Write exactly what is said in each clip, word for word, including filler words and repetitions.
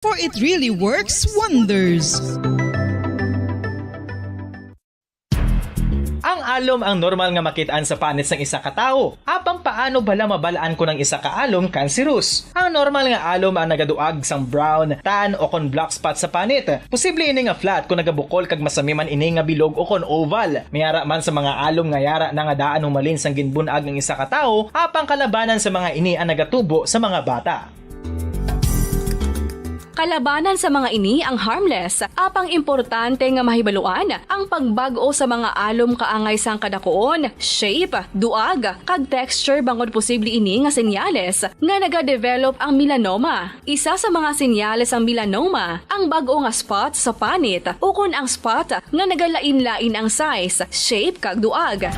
For it really works wonders. Ang alom ang normal nga makit-an sa panit sang isa ka tawo. Apang paano bala mabal-an kon ang isa ka alom kanserus? Ang normal nga alom ang nagaduag sang brown, tan, o kon black spot sa panit. Posible ini nga flat kon nagabukol kag masami man ini nga bilog o kon oval. May ara man sa mga alom nga yara na nga daan humalin sang ginbun-ag ang isa ka tawo, apang kalabanan sa mga ini ang nagatubo sa mga bata. Kalabanan sa mga ini ang harmless, apang importante nga mahibaluan ang pagbag-o sa mga alom kaangay sang kadakuon, shape, duag, kag texture, bangod posible ini nga senyales nga nagadevelop ang melanoma. Isa sa mga senyales sang melanoma ang bag-o nga spot sa panit ukon ang spot nga nagalain-lain ang size, shape, kag duag.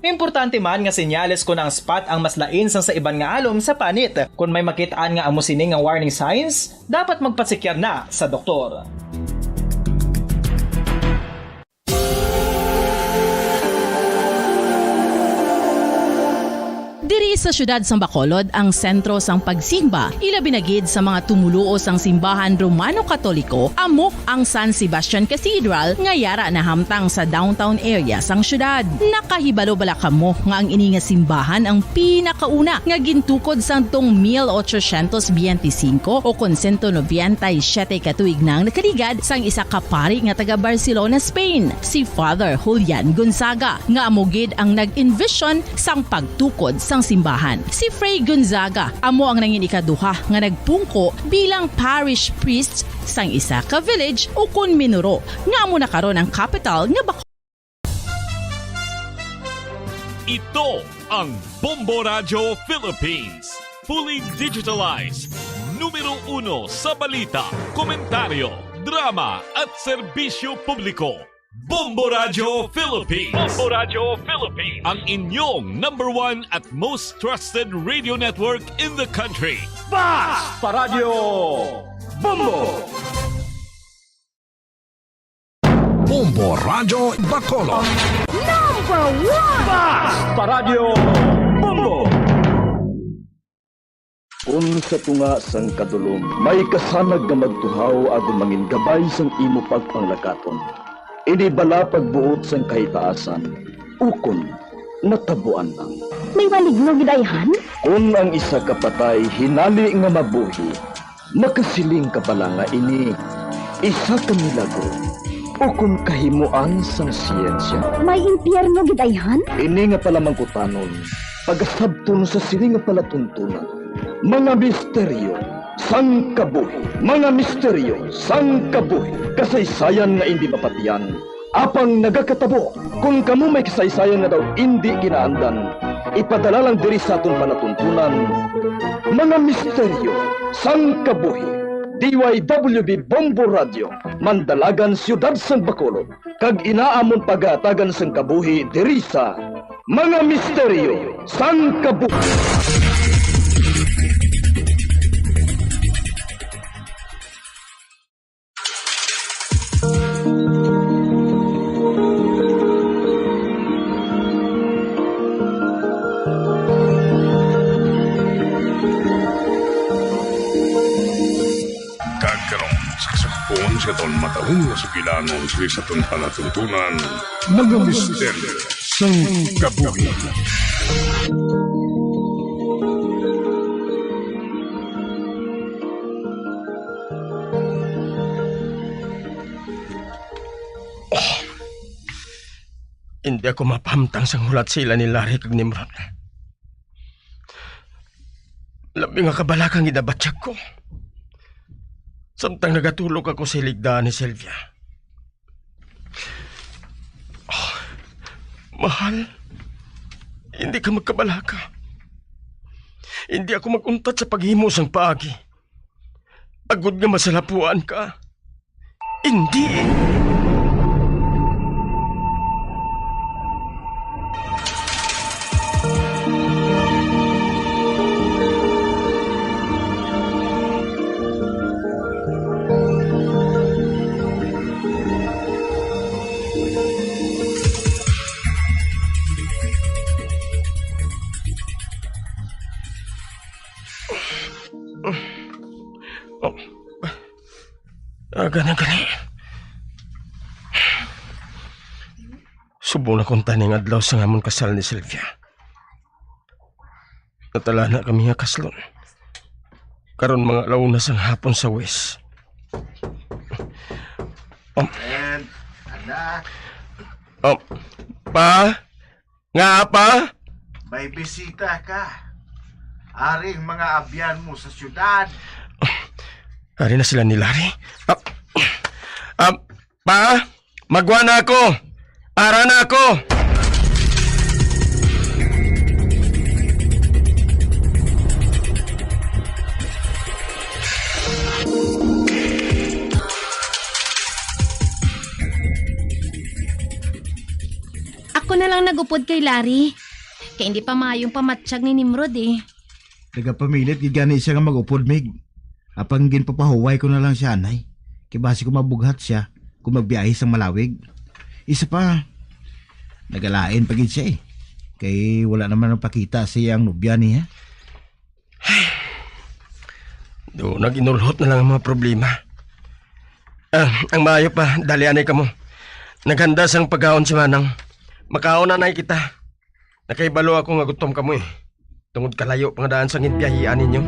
Importante man nga senyales kon ang spot ang mas lain sang sa iban nga alom sa panit. Kon may makit-an nga amo sini nga warning signs, dapat magpatsikyar na sa doktor. Diri sa siyudad sang Bacolod ang sentro sang pagsimba, ilabi na gid sa mga tumoluo sang simbahan Romano-Katoliko, amo ang San Sebastian Cathedral nga yara nahamtang sa downtown area sang siyudad. Nakahibalo bala kamo nga ang ini nga simbahan ang pinakauna nga gintukod sadtong mil ochocientos biyente singko o kon sento nobenta y siyete ka tuig nang nakaligad sang isa ka pari nga taga Barcelona, Spain, si Father Julian Gonzaga, nga amo gid ang nag-envision sang pagtukod sang simbahan. Si Fray Gonzaga amo ang nangin ikaduha nga nagpungko bilang parish priest sang isa ka village ukon minuro, nga amo na karon ang kapital nga Bacolod. Ito ang Bombo Radyo Philippines. Fully digitalized. Numero uno sa balita, komentaryo, drama, at serbisyo publiko. Bombo Radyo Philippines. Bombo Radyo Philippines. Ang inyong number one at most trusted radio network in the country. Basta Radyo Bombo! Bombo Radyo Bacolod. Number one! Basta Radyo Bombo! Kun sa tunga sang kadulom may kasanag nga magtuhaw agud mangin gabay sang imo pagpanglakaton, ini bala pagbuot sang kahitaasan, ukon natabuan lang? May maligno gid ayhan? Kun ang isa ka patay hinali nga mabuhi, makasiling ka bala nga ini isa ka milagro ukon kahimoan sang siyensya? May impyerno gid ayhan? Ini nga palamangkutanon pagasabton sa sini nga palatuntunan, mga misteryo sang kabuhi, mga misteryo sang kabuhi, kasaysayan nga indi mapatiyan, apang nagakatabo. Kon kamo may kasaysayan nga daw indi kinaandan, ipadala lang diri sa aton palatuntunan, mga misteryo sang kabuhi. D Y W B Bombo Radio, Mandalagan, Siyudad sang Bacolod, kag ina amon pagahatagan sang kabuhi diri sa Mga Misteryo sang Kabuhi. Kag karon, sa kasugpon sa aton matahom nga sugilanon sa aton palatuntunan, mga misteryo sang kabuhi. Oh, hindi ako mapahamtang sang hulat sa ila ni Larry kag Nimrod. Labi nga kabalaka ang ginabatyag ko samtang nagatulog ako sa hiligdaan ni Sylvia. Oh, mahal, hindi ka magkabalaka. Hindi ako mag-untat sa paghimo sang paagi, agod nga masalapuan ka. Indi. Oh. Aga na gani. Subong na kuno tani ang adlaw sang amon kasal ni Sylvia. Natala na kami nga kaslon. Karon mga ala una sang hapon sa West. Um, And, anak, um, pa? Nga, pa? May bisita ka. Ari ang mga abyan mo sa syudad. Ari na sila ni Larry. Ah, ah, pa, magwa na ako. Ara na ako. Ako na lang nag-upod kay Larry. Kay hindi pa maayong pamatyag ni Nimrod, eh. Nagapamilit gid gani siya nga mag-upod, Mig. Apang ginpapahuway ko na lang siya, anay. Kay basi ko mabughat siya kung magbiyahe sang Malawig. Isa pa, nagalain pa gid siya, eh. Kay wala naman nagpakita sa iyang nobya niya. Do, nag-inulhot na lang ang mga problema. Ah, ang maayo pa, dali anay kamo. Naghanda sang pagkaon si Manang. Makaon na anay kita. Nakahibalo ako nga gutom kamo, eh. Tungod kalayo pa nga daan sang ginbiyahian ninyo.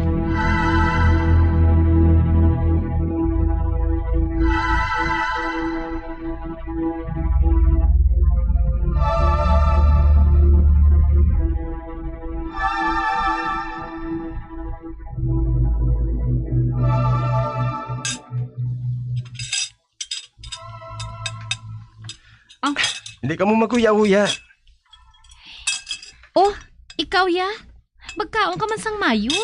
Ah. Hindi ka mo maghuya-huya. Oh, ikaw, ya? Magkaon ka man sang mayo.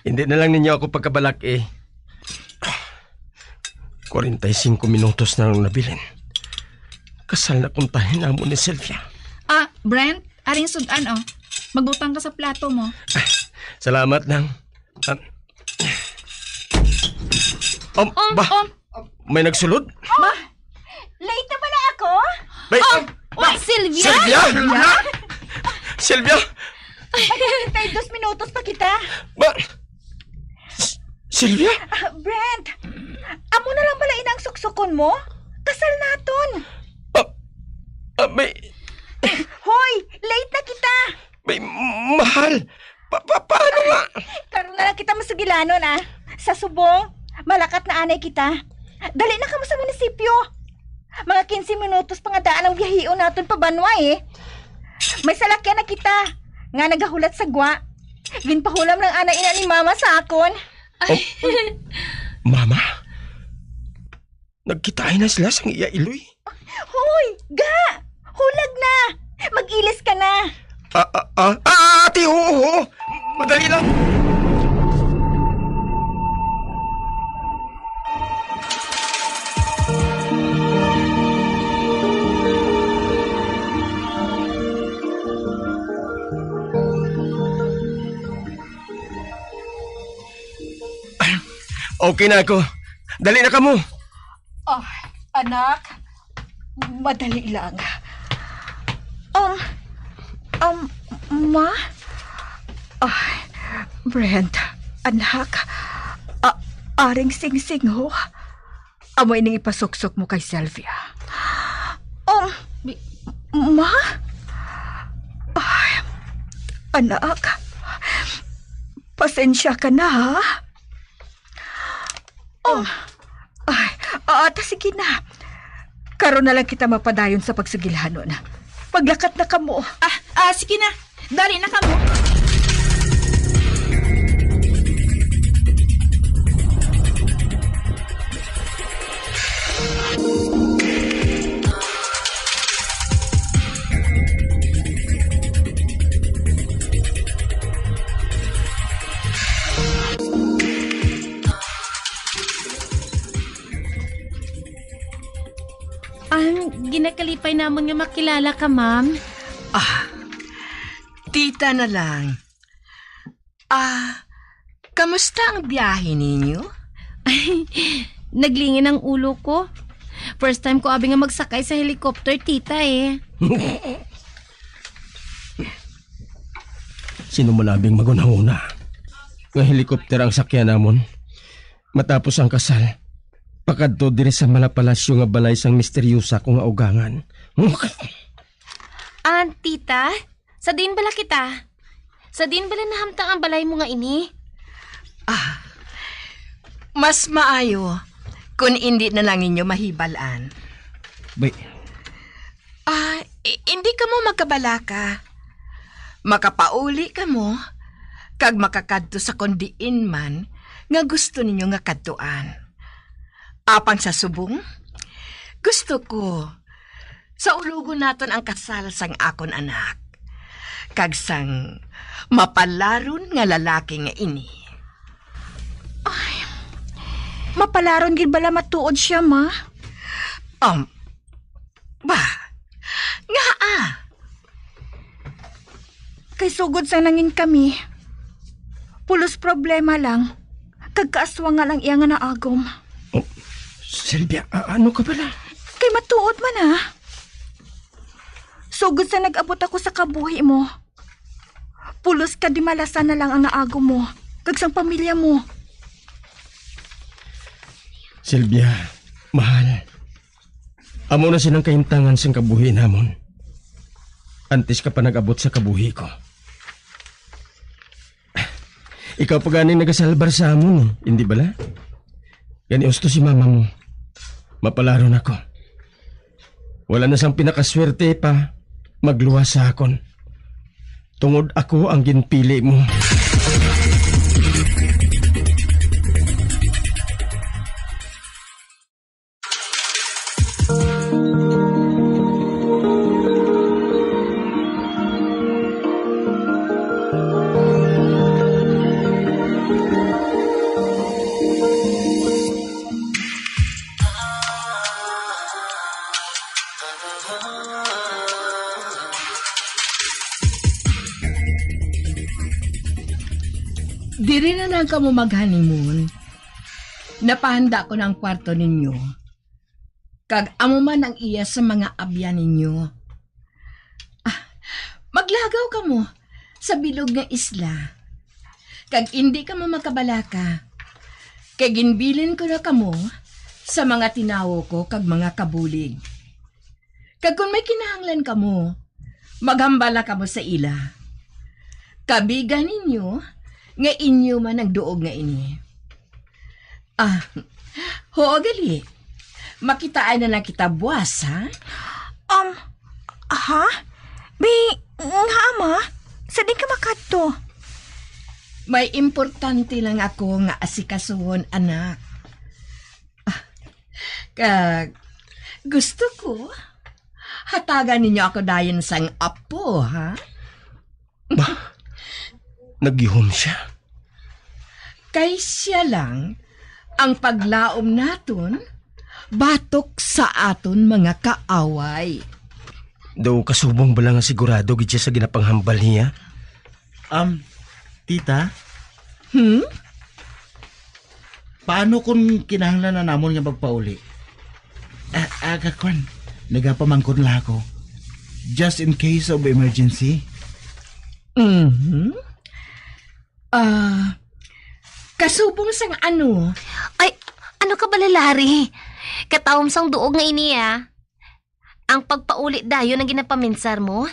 Hindi na lang ninyo ako pagkabalak, eh. Kwarenta y singko minutos na lang nabilin. Kasal na kuntahin amo ni Sylvia. Ah, Brent, aring sud-an, oh. Magbutang ka sa plato mo. Ah, salamat lang. Ah. Um, Um, ba? um, May nagsulod? Ma, late na bala ako? May, Um, uy, Sylvia? Sylvia? Sylvia? Sylvia? May dos minutos pa kita. Ba? S-, Sylvia? Ah, Brent, amo na lang bala inang suksukon mo? Kasal naton. Ah, ah, may Hoy, late na kita. May mahal. Pa, pa, paano nga? Karon na lang kita masugilanon, ah. Sa subong, malakat na anay kita. Dali na kamo sa munisipyo. Mga quince minutos pa nga daan ang biyahion naton pa banwa, eh. May salakyan na kita nga nagahulat sa gwa. Ginpahulam lang anay ina ni Mama sa akon. Ay. Oh, Mama? Nagkitaay na sila sang iya iloy. Hoy, ga! Hulag na! Mag-ilis ka na! Ah, ah, ah, ah, ate, oo, oo. Madali lang. Okay na ako. Dali na kamo. Ah, anak, madali lang. Um, um, ma? Ah, Brent, anak, a-, aring singsing ho. Amo ining ipasuksok mo kay Sylvia. Um, ma? Ay, anak, pasensya ka na, ha? Oh, ay, ah, ta, sige na. Karon na lang kita mapadayon sa pagsugilanon. Paglakat na kamo. Ah, ah, sige na. Dali na kamo. Ang ginakalipay namon nga makilala ka, ma'am. Ah, tita na lang. Ah, kamusta ang biyahe ninyo? Ay, naglingin ang ulo ko. First time ko abi nga magsakay sa helicopter, tita, eh. Sino man abi ang maghunahuna nga helicopter ang sakyan namon matapos ang kasal? pakadto diri sa malapalasyo nga balay sang misteryosa ko nga ugangan. Ah, tita, sa diin bala kita? Sa diin bala nahamtang ang balay mo nga ini? Ah, mas maayo kun indi na lang ninyo mahibalan. Bay. Ah, i- hindi kamo magkabalaka. Makapauli kamo kag makakadto sa kon diin man nga gusto ninyo nga kadtuan. Apang sa subong, gusto ko sa ulogon naton ang kasal sang akon anak kag sang mapalaron nga lalaki nga ini. Ay, mapalaron gid bala matuod siya, ma? Um, ba, nga ah. Kay sugod sang nangin kami, pulos problema lang, kag kaaswangan ang iya nga naagom. Oh, Sylvia, a- ano ka pala? Kay matuod man, ha? Sugod sa nag-abot ako sa kabuhi mo, pulos ka dimalasan na lang ang naagom mo, kag sang pamilya mo. Sylvia, mahal, amo na silang kahimtangan sang kabuhi namon. Antes ka pa nag-abot sa kabuhi ko. Ikaw pa ganing nagasalbar sa amon, eh, hindi bala? Gani, husto si mama mo. Mapalaron ako. Wala na sang pinakaswerte pa magluwas sa akon. Tungod ako ang ginpili mo. Diri na lang kamo mag-honeymoon. Napahanda ko na ang kwarto ninyo. Kag amo man ang iya sa mga abyan ninyo. Ah, maglagaw kamo sa bilog nga isla. Kag indi kamo makabalaka. Kay ginbilin ko na kamo sa mga tinawo ko kag mga kabulig. Kag kon may kinahanglan kamo, maghambal na kamo sa ila. Kabiga ninyo nga inyo man ang duog nga ini. Ah, huo gali. Makitaan na lang kita buwas, ha? Um, ha? Bi, nga ama, sa di ka makadto? May importante lang ako nga asikasuhon, anak. Ah, kag gusto ko, hatagan ninyo ako dayon sang apo, ha? Ba? Nagihom siya? Kay siya lang ang paglaom naton batok sa aton mga kaaway. Daw kasubong bala nga sigurado gid siya sa ginapanghambal niya? Um, tita? Hmm? Paano kung kinahanglan na namon nga magpauli? Ah, aga, kwan. Nagapamangkon lang ako. Just in case of emergency. Mhm. Ah, kasubong sang ano? Ay, ano ka bala, Larry? Katawom sang duog nga ini, ah. Ang pagpauli dayon ang ginapaminsar mo?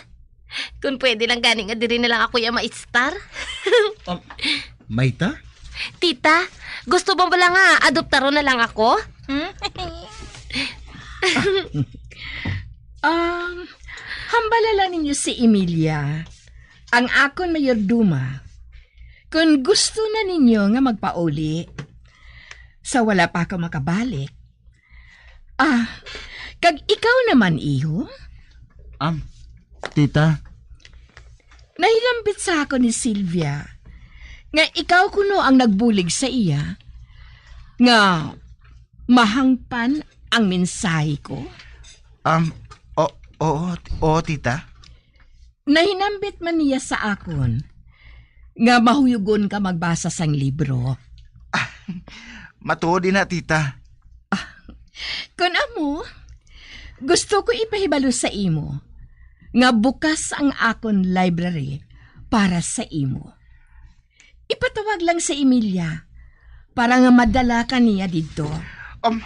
Kung pwede lang gani nga diri na lang ako iya maistar. Um, Mayta? Tita, gusto mo bala nga adoptaron na lang ako? Hmm? Um, hambala lang ninyo si Emilia, ang akon mayordoma, kung gusto na ninyo nga magpauli. Sa wala pa ako makabalik, Ah, kag ikaw naman, iho? Am, tita. Nahinambit sa akon ni Sylvia nga ikaw kuno ang nagbulig sa iya nga mahangpan ang mensahe ko. Am, o, oo, oo, tita. Nahinambit man niya sa akon nga mahuyogon ka magbasa sang libro. Ah, matuod ina, tita. Ah, kun amo, gusto ko ipahibalo sa imo nga bukas ang akon library para sa imo. Ipatawag lang si Emilia para nga madala ka niya didto. Um,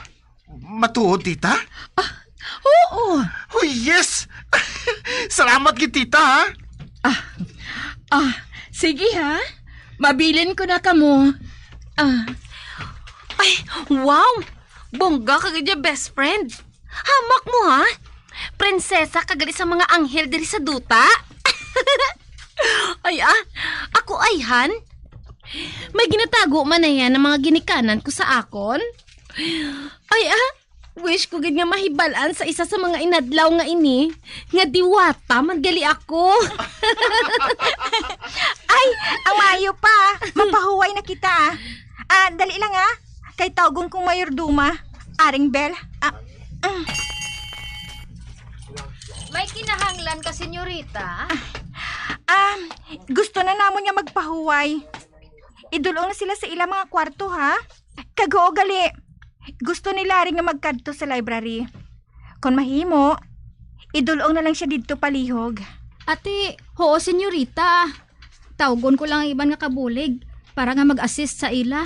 Matuod, tita? Ah, oo. Oh, yes! Salamat gid, tita, ha? Ah, ah, sige, ha? Mabilin ko na kamo. Ah. Ay, wow! Bongga ka gid, best friend. Hamak mo, ha? Prinsesa ka gali sa mga anghel diri sa duta. Ay, ah, ako, ayhan. May ginatago man na yan ang mga ginikanan ko sa akon. Ay, ah, wish ko gid nga mahibal-an sa isa sa mga inadlaw nga ini nga diwata man gali ako. Ay, ang maayo pa. Mapahuway na kita, ah. Ah, dali lang, ah. Kay tawgon kong mayorduma, Aring Bel. Ah, mm. May kinahanglan ka, senyorita? Ah, gusto na namon nga magpahuway. Idul-ong na sila sa ila mga kwarto, ha? Kag huo gali, gusto ni Larry nga magkadto sa library. Kon mahimo, idul-ong na lang sia didto palihog. Ati, huo, senyorita. Tawgon ko lang ang iban nga kabulig para nga mag-assist sa ila.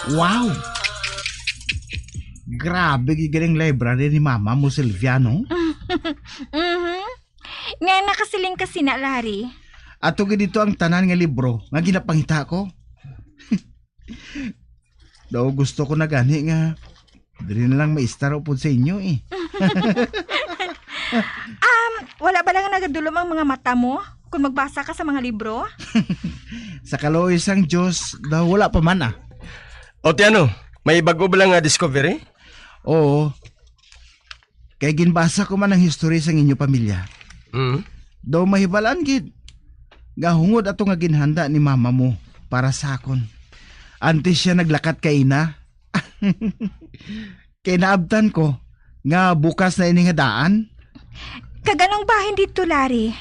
Wow! Grabe gid galing library ni mama mo, Silvia, no? Mhm. Nga nakasiling ka sina, Larry? Ato gid dito ang tanan nga libro nga ginapangita ko. Daw gusto ko na gani nga diri na lang maistar upod sa inyo, eh. Um, wala ba lang nagadulom ang mga mata mo kung magbasa ka sa mga libro? Sa kaluoy sang Dios, daw wala pa man, ah. O, ti ano, may bago ba lang nga discovery? Oo. Kay ginbasa ko man ang history sang inyo pamilya. Mm. Daw mahibalaan gid nga hungod ato nga ginhanda ni mama mo para sa akon. Antes siya naglakat kaina. Kay naabtan ko nga bukas na ini nga daan. Kag anong bahin didto, Larry?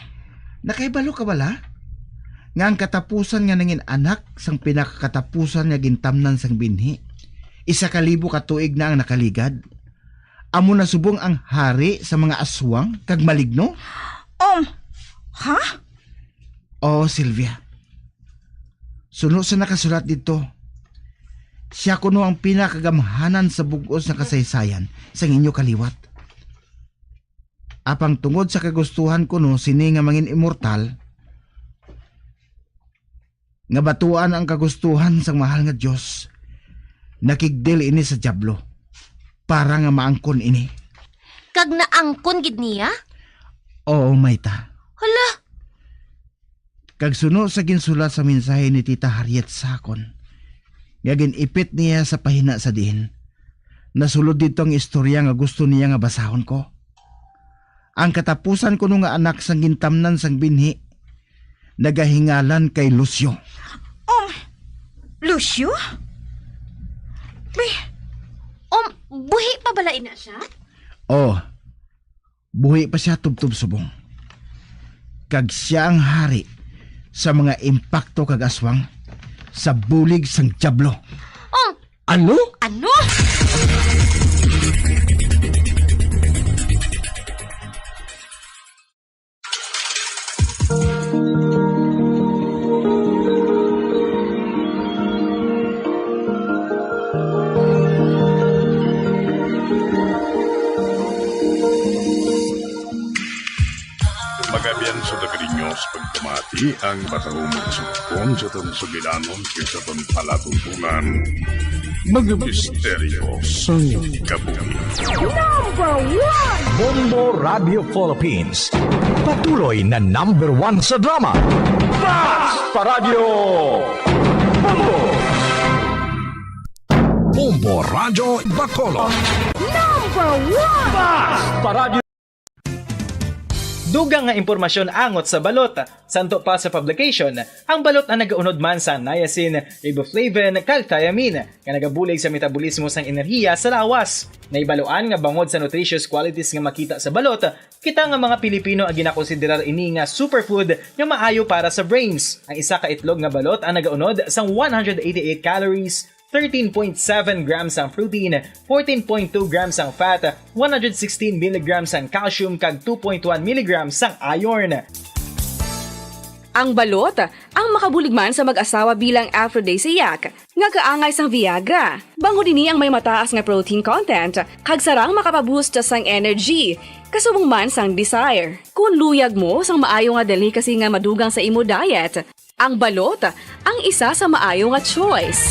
Nakahibalo ka bala nga ang katapusan nga nangin anak sang pinakakatapusan nga gintamnan sang binhi, isa ka libo ka tuig na ang nakaligad? Amo na subong ang hari sa mga aswang kag maligno? Um, ha? Oo, Sylvia. Suno sa nakasulat didto, sia kuno ang pinakagamhanan sa bug-os nga kasaysayan sang inyo kaliwat. Apang tungod sa kagustuhan kuno sini nga mangin-imortal, nga batuan ang kagustuhan sang mahal nga Dios, nakigdil ini sa Diablo para nga maangkon ini. Kag naangkon gid niya? Oo, Mayta. Hala! Kag suno sa ginsulat sa mensahe ni Tita Harriet sa akon, nga gin-ipit niya sa pahina sa diin nasulod didto ang istorya nga gusto niya nga basahon ko. Ang katapusan kuno nga anak sang gintamnan sang binhi nagahingalan kay Lucio. Um, Lucio? Bi- Um, buhi pa bala ina siya? Oh, buhi pa sia tubtob subong. Kag sia ang hari sa mga impakto kag aswang sa bulig sang Diablo. Um, Ano? Ano? Magabian sa Dagarinyos, pagpamati ang batahong mga sugpon sa aton sugilanon kag sa aton palatuntunan. Mga misteryo sang kabuhi. Number one! Bombo Radio Philippines. Patuloy na number one sa drama. Basta Radio Bombo! Bombo Radio Bacolod. Number one! Basta Radio Dugang nga impormasyon angot sa balot. Santo pa sa publication, ang balot ang nagaunod man sa niacin, riboflavin, kag thiamine, nga nagabulig sa metabolismo sang enerhiya sa lawas. Nahibaluan nga bangod sa nutritious qualities nga makita sa balot, kita nga mga Pilipino ang ginakonsiderar ini nga superfood nga maayo para sa brains. Ang isa ka itlog nga balot ang nagaunod sang one hundred eighty-eight calories, thirteen point seven grams ang protein, fourteen point two grams ang fat, one hundred sixteen milligrams ang calcium, kag two point one milligrams ang iron. Ang balot, ang makabulig man sa mag-asawa bilang aphrodisiac, nga kaangay sang Viagra. Bangod ini ang may mataas nga protein content, kag sarang makapaboost sang energy, kasubong man sang desire. Kon luyag mo sang maayo nga delicacy nga madugang sa imo diet, ang balot ang isa sa maayo nga choice.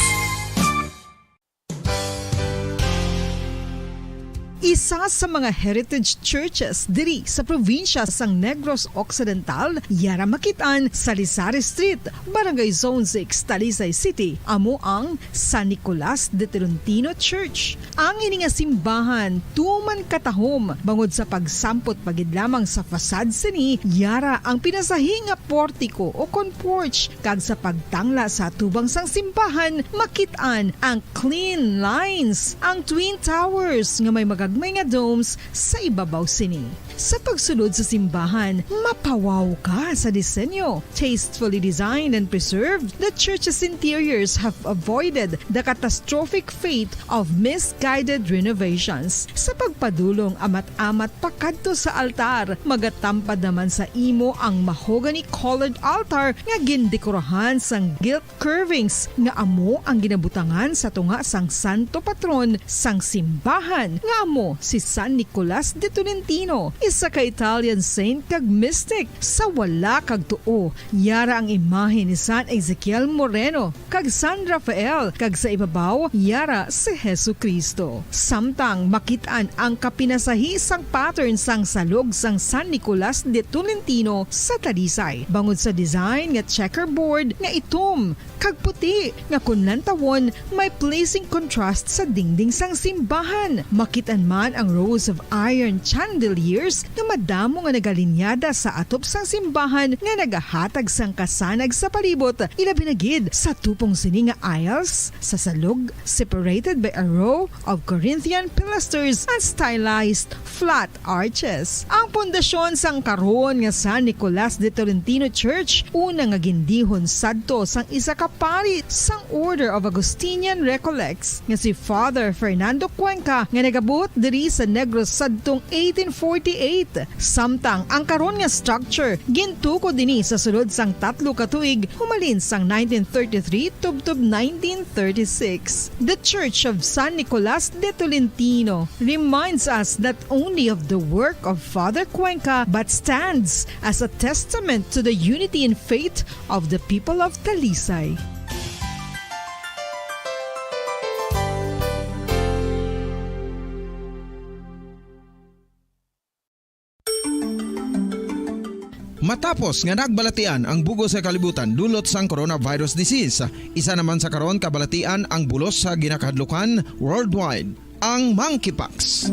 Isa sa mga heritage churches diri sa probinsya sang Negros Occidental, yara makit-an sa Lisari Street, Barangay Zone six, Talisay City, amo ang San Nicolas de Tolentino Church. Ang ini nga simbahan tuman katahom bangod sa pagsampot pa gid lamang sa facade sini, yara ang pinasahi nga portiko o kon porch, kag sa pagtangla sa atubang sang simbahan, makit-an ang clean lines, ang twin towers nga may magagmay nga domes sa ibabaw sini. Sa pagsulod sa simbahan, mapawaw ka sa disenyo. Tastefully designed and preserved, the church's interiors have avoided the catastrophic fate of misguided renovations. Sa pagpadulong amat-amat pakadto sa altar, magatampad naman sa imo ang mahogany-colored altar nga gindekorahan sang gilt curvings nga amo ang ginabutangan sa tunga sang santo patron sang simbahan, nga amo si San Nicolas de Tolentino, isa ka Italian saint kag mystic. Sa wala kag tuo, yara ang imahe ni San Ezekiel Moreno kag San Rafael, kag sa ibabaw, yara si Jesu-Cristo. Samtang makit-an ang kapinasahi sang pattern sang salog sang San Nicolas de Tolentino sa Talisay, bangod sa design nga checkerboard nga itom kag puti, nga kon lantawon, may pleasing contrast sa dingding sang simbahan. Makit-an man ang rows of iron chandeliers nga madamo nga nagalinyada sa atop sang simbahan nga nagahatag sang kasanag sa palibot, ilabi na gid sa tupong sini nga aisles sa salog, separated by a row of Corinthian pilasters and stylized flat arches. Ang pundasyon sang karon nga San Nicolas de Tolentino Church, una nga gindihon sadto sang isa ka pari sang Order of Augustinian Recollects, nga si Father Fernando Cuenca, nga nagabuot diri sa Negros sadtong eighteen forty-eight. Samtang ang karon nga structure gintukod ini sa sulod sang tatlo ka tuig, humalin sang nineteen thirty-three tubtob nineteen thirty-six. The Church of San Nicolas de Tolentino reminds us not only of the work of Father Cuenca, but stands as a testament to the unity in faith of the people of Talisay. Matapos nga nagbalatian ang bug-os nga kalibutan dulot sang coronavirus disease, isa naman sa karon kabalatian ang bulos sa ginakahadlukan worldwide, ang monkeypox.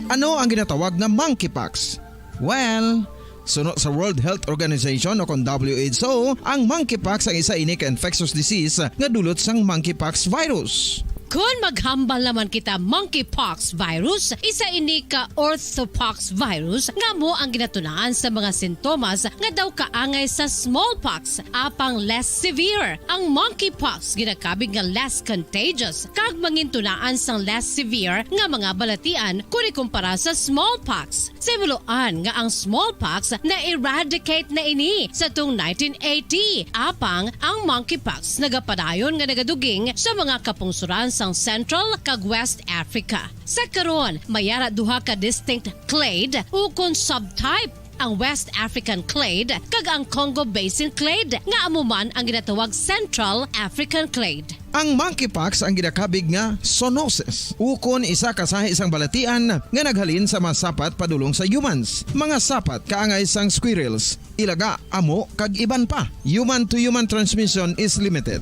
Ano ang ginatawag nga monkeypox? Well, suno sa World Health Organization o kon W H O, ang monkeypox ang isa ini ka infectious disease nga dulot sang monkeypox virus. Kon maghambal naman kita monkeypox virus, isa ini ka orthopox virus nga amo ang ginatunaan sa mga sintomas nga daw kaangay sa smallpox, apang less severe. Ang monkeypox ginakabig nga less contagious kag mangintunaan sang less severe nga mga balatian kon ikumpara sa smallpox. Sa himuloan nga ang smallpox na-eradicate na ini sa tung nineteen eighty, apang ang monkeypox nagapadayon nga nagaduging sa mga kapungsoran sang Central kag West Africa. Sa karon, may ara duha ka distinct clade ukon subtype, ang West African clade kag ang Congo Basin clade, nga amo man ang ginatawag Central African clade. Ang monkeypox ang ginakabig nga zoonosis, ukon isa ka sahi sang balatian nga naghalin sa mga sapat padulong sa humans, mga sapat kaangay sang squirrels, ilaga, amo, kag iban pa. Human-to-human transmission is limited.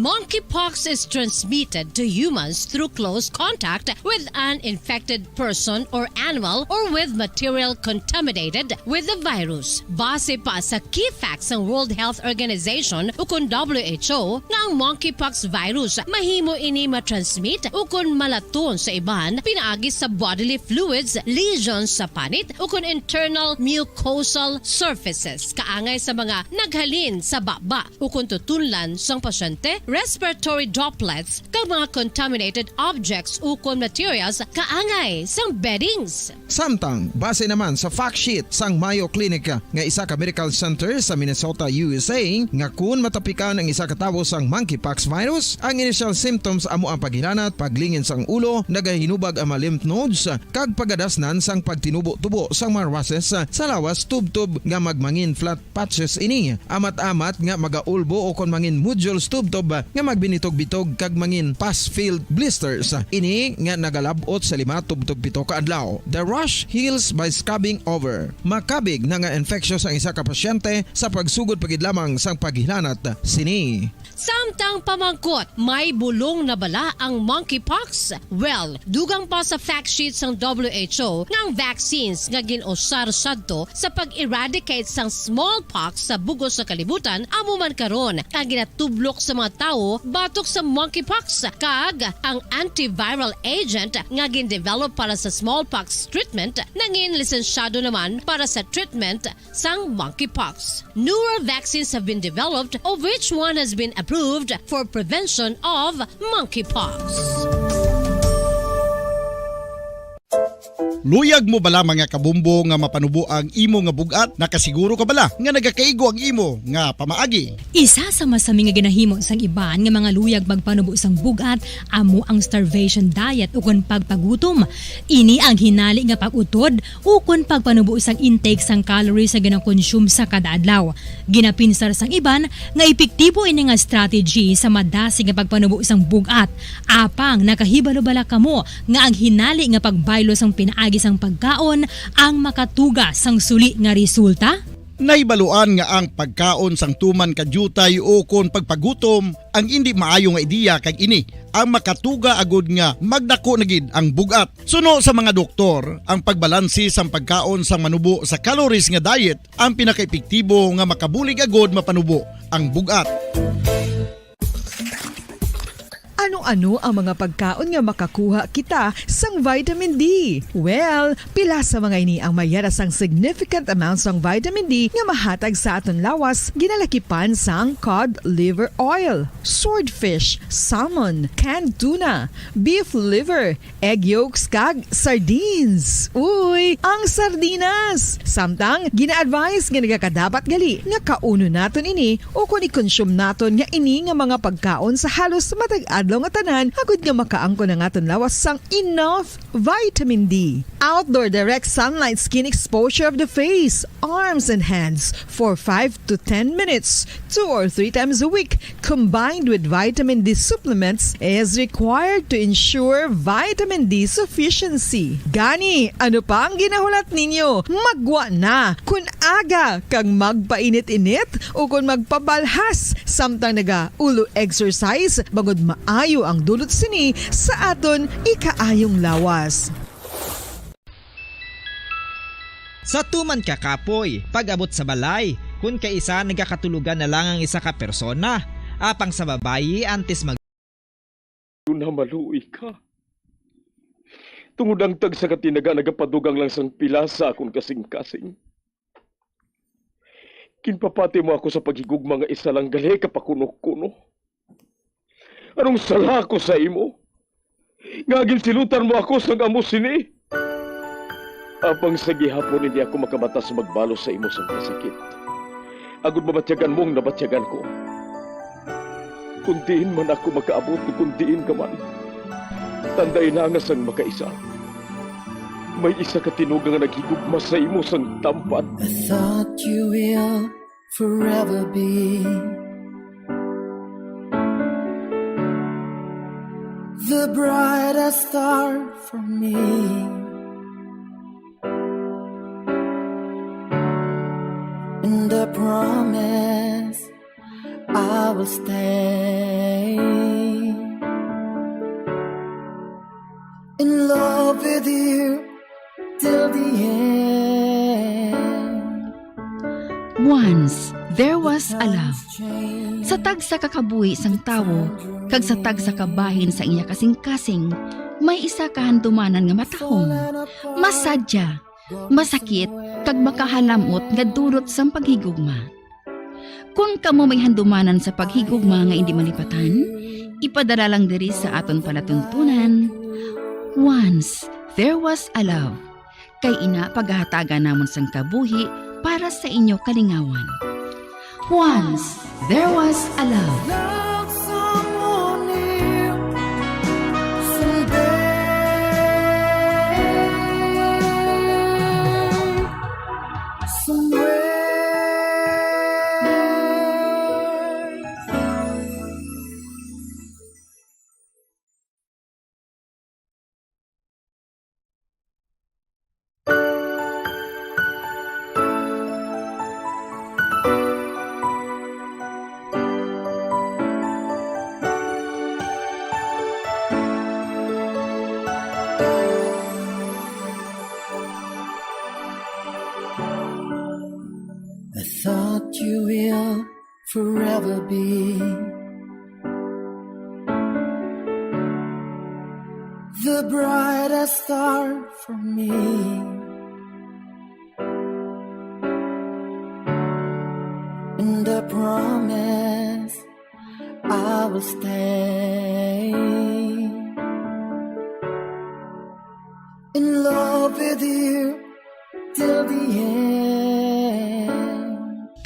Monkeypox is transmitted to humans through close contact with an infected person or animal or with material contaminated with the virus. Base pa sa key facts sang World Health Organization ukon W H O, nga ang monkeypox virus mahimo ini matransmit ukon malaton sa iban pinaagi sa bodily fluids, lesions sa panit, ukon internal mucosal surfaces, kaangay sa mga naghalin sa baba ukon tutunlan sang pasyente, respiratory droplets, kag mga contaminated objects ukon materials kaangay sang beddings. Samtang, base naman sa fact sheet sang Mayo Clinic nga isa ka medical center sa Minnesota, U S A, nga kun matapikan ang isa ka tawo sang monkeypox virus, ang initial symptoms amo ang paghilanat, paglingin sang ulo, nagahinubag ang mga lymph nodes, kag pagadasnan sang pagtinubo-tubo sang mga rushes sa lawas tubtob nga magmangin flat patches ini. Amat-amat nga magaulbo o kon mangin nodules tubtob nga magbinitog-bitog kag mangin pus-filled blisters. Ini nga nagalab-ot sa lima tubtob pito ka adlaw. The rash heals by scabbing over. Makabig na nga infectious ang isa ka pasyente sa pagsugod pa gid lamang sang paghilanat sini. Samtang pamangkot, may bulong na bala ang monkeypox? Well, dugang pa sa fact sheet sang W H O nga ang vaccines nga gin-usar sadto sa pag-eradicate sang smallpox sa bug-os nga kalibutan amo man karon ang ginatublok sa mga tawo batok sa monkeypox, kag ang antiviral agent nga gin-develop para sa smallpox treatment nangin lisensyado naman para sa treatment sang monkeypox. Newer vaccines have been developed, of which one has been approved for prevention of monkeypox. Luyag mo bala, mga kabumbo, nga mapanubo ang imo nga bug-at? Nakasiguro ka bala nga nagakaigo ang imo nga pamaagi? Isa sa masami nga ginahimo sang iban nga mga luyag magpanubo sang bug-at amo ang starvation diet ukon pagpagutom. Ini ang hinali nga pag-utod ukon pagpanubo sang intake sang calories nga ginakonsume sa kada adlaw. Ginapinsar sang iban nga epektibo ini nga strategy sa madasig nga pagpanubo sang bug-at. Apang nakahibalo bala kamo nga ang hinali nga pagbaylo sang pinaagi sang pagkaon ang makatuga sang suli nga resulta? Nahibaluan nga ang pagkaon sang tuman ka diutay ukon pagpagutom ang indi maayo nga ideya, kag ini ang makatuga agud nga magdako na gid ang bug-at. Suno sa mga doktor, ang pagbalanse sang pagkaon sang manubo sa calories nga diet ang pinakaepektibo nga makabulig agud mapanubo ang bug-at. Ano-ano ang mga pagkaon nga makakuha kita sang vitamin D? Well, pila sa mga ini ang may yara sang significant amount sang vitamin D nga mahatag sa aton lawas, ginalakipan sang cod liver oil, swordfish, salmon, canned tuna, beef liver, egg yolks, kag sardines. Uy, ang sardinas! Samtang, gina-advise nga nagakadapat gali nga kaunon naton ini ukon i-consume naton nga ini nga mga pagkaon sa halos matag adlaw nga tanan, agud nga makaangkon ang aton lawas sang enough vitamin D. Outdoor direct sunlight skin exposure of the face, arms, and hands for five to ten minutes, two or three times a week, combined with vitamin D supplements, is required to ensure vitamin D sufficiency. Gani, ano pa ang ginahulat ninyo? Maggwa na! Kon aga kag magpainit-init ukon magpabalhas samtang naga-ulo exercise, bangod maayo ang dulot sini sa aton ikaayong lawas. Sa tuman ka kapoy, pag-abot sa balay, kun kaisa nagakatulogan na lang ang isa ka persona, apang sa babayi, antes mag- Duna, maluoy ka. Tungod ang tagsa ka tinaga nagapadugang lang sang pila sa akon kasing-kasing. Ginpapati mo ako sa paghigugma nga isa lang gali ka pakuno-kuno. Anong sala ako sa imo, nga ginsilutan mo ako sang amo sini? Apang sa gihapon hindi ako makabatas magbalos sa imo sang kasakit, agod mabatyagan mo ang nabatyagan ko. Kun diin man ako makaabot, kun diin ka man, tandai lang nga sang makaisa, may isa ka tinuga nga naghigugma sa imo sang tampad. I thought you will forever be the brightest star for me. And I promise I will stay in love with you till the end. Once, there was a love. Sa tagsa ka kabuhi sang tawo, kag sa tagsa ka bahin sang iya kasing-kasing, may isa ka handumanan nga matahom, masadya, masakit, kag makahalamot nga dulot sang paghigugma. Kon kamo may handumanan sa paghigugma nga indi malipatan, ipadala lang diri sa aton palatuntunan, Once There Was a Love, kay ina pagahatagan namon sang kabuhi para sa inyo kalingawan. Once There Was a Love. Love someone new someday, somewhere. I thought you will forever be the brightest star for me and the promise I will stay in love with you till the end.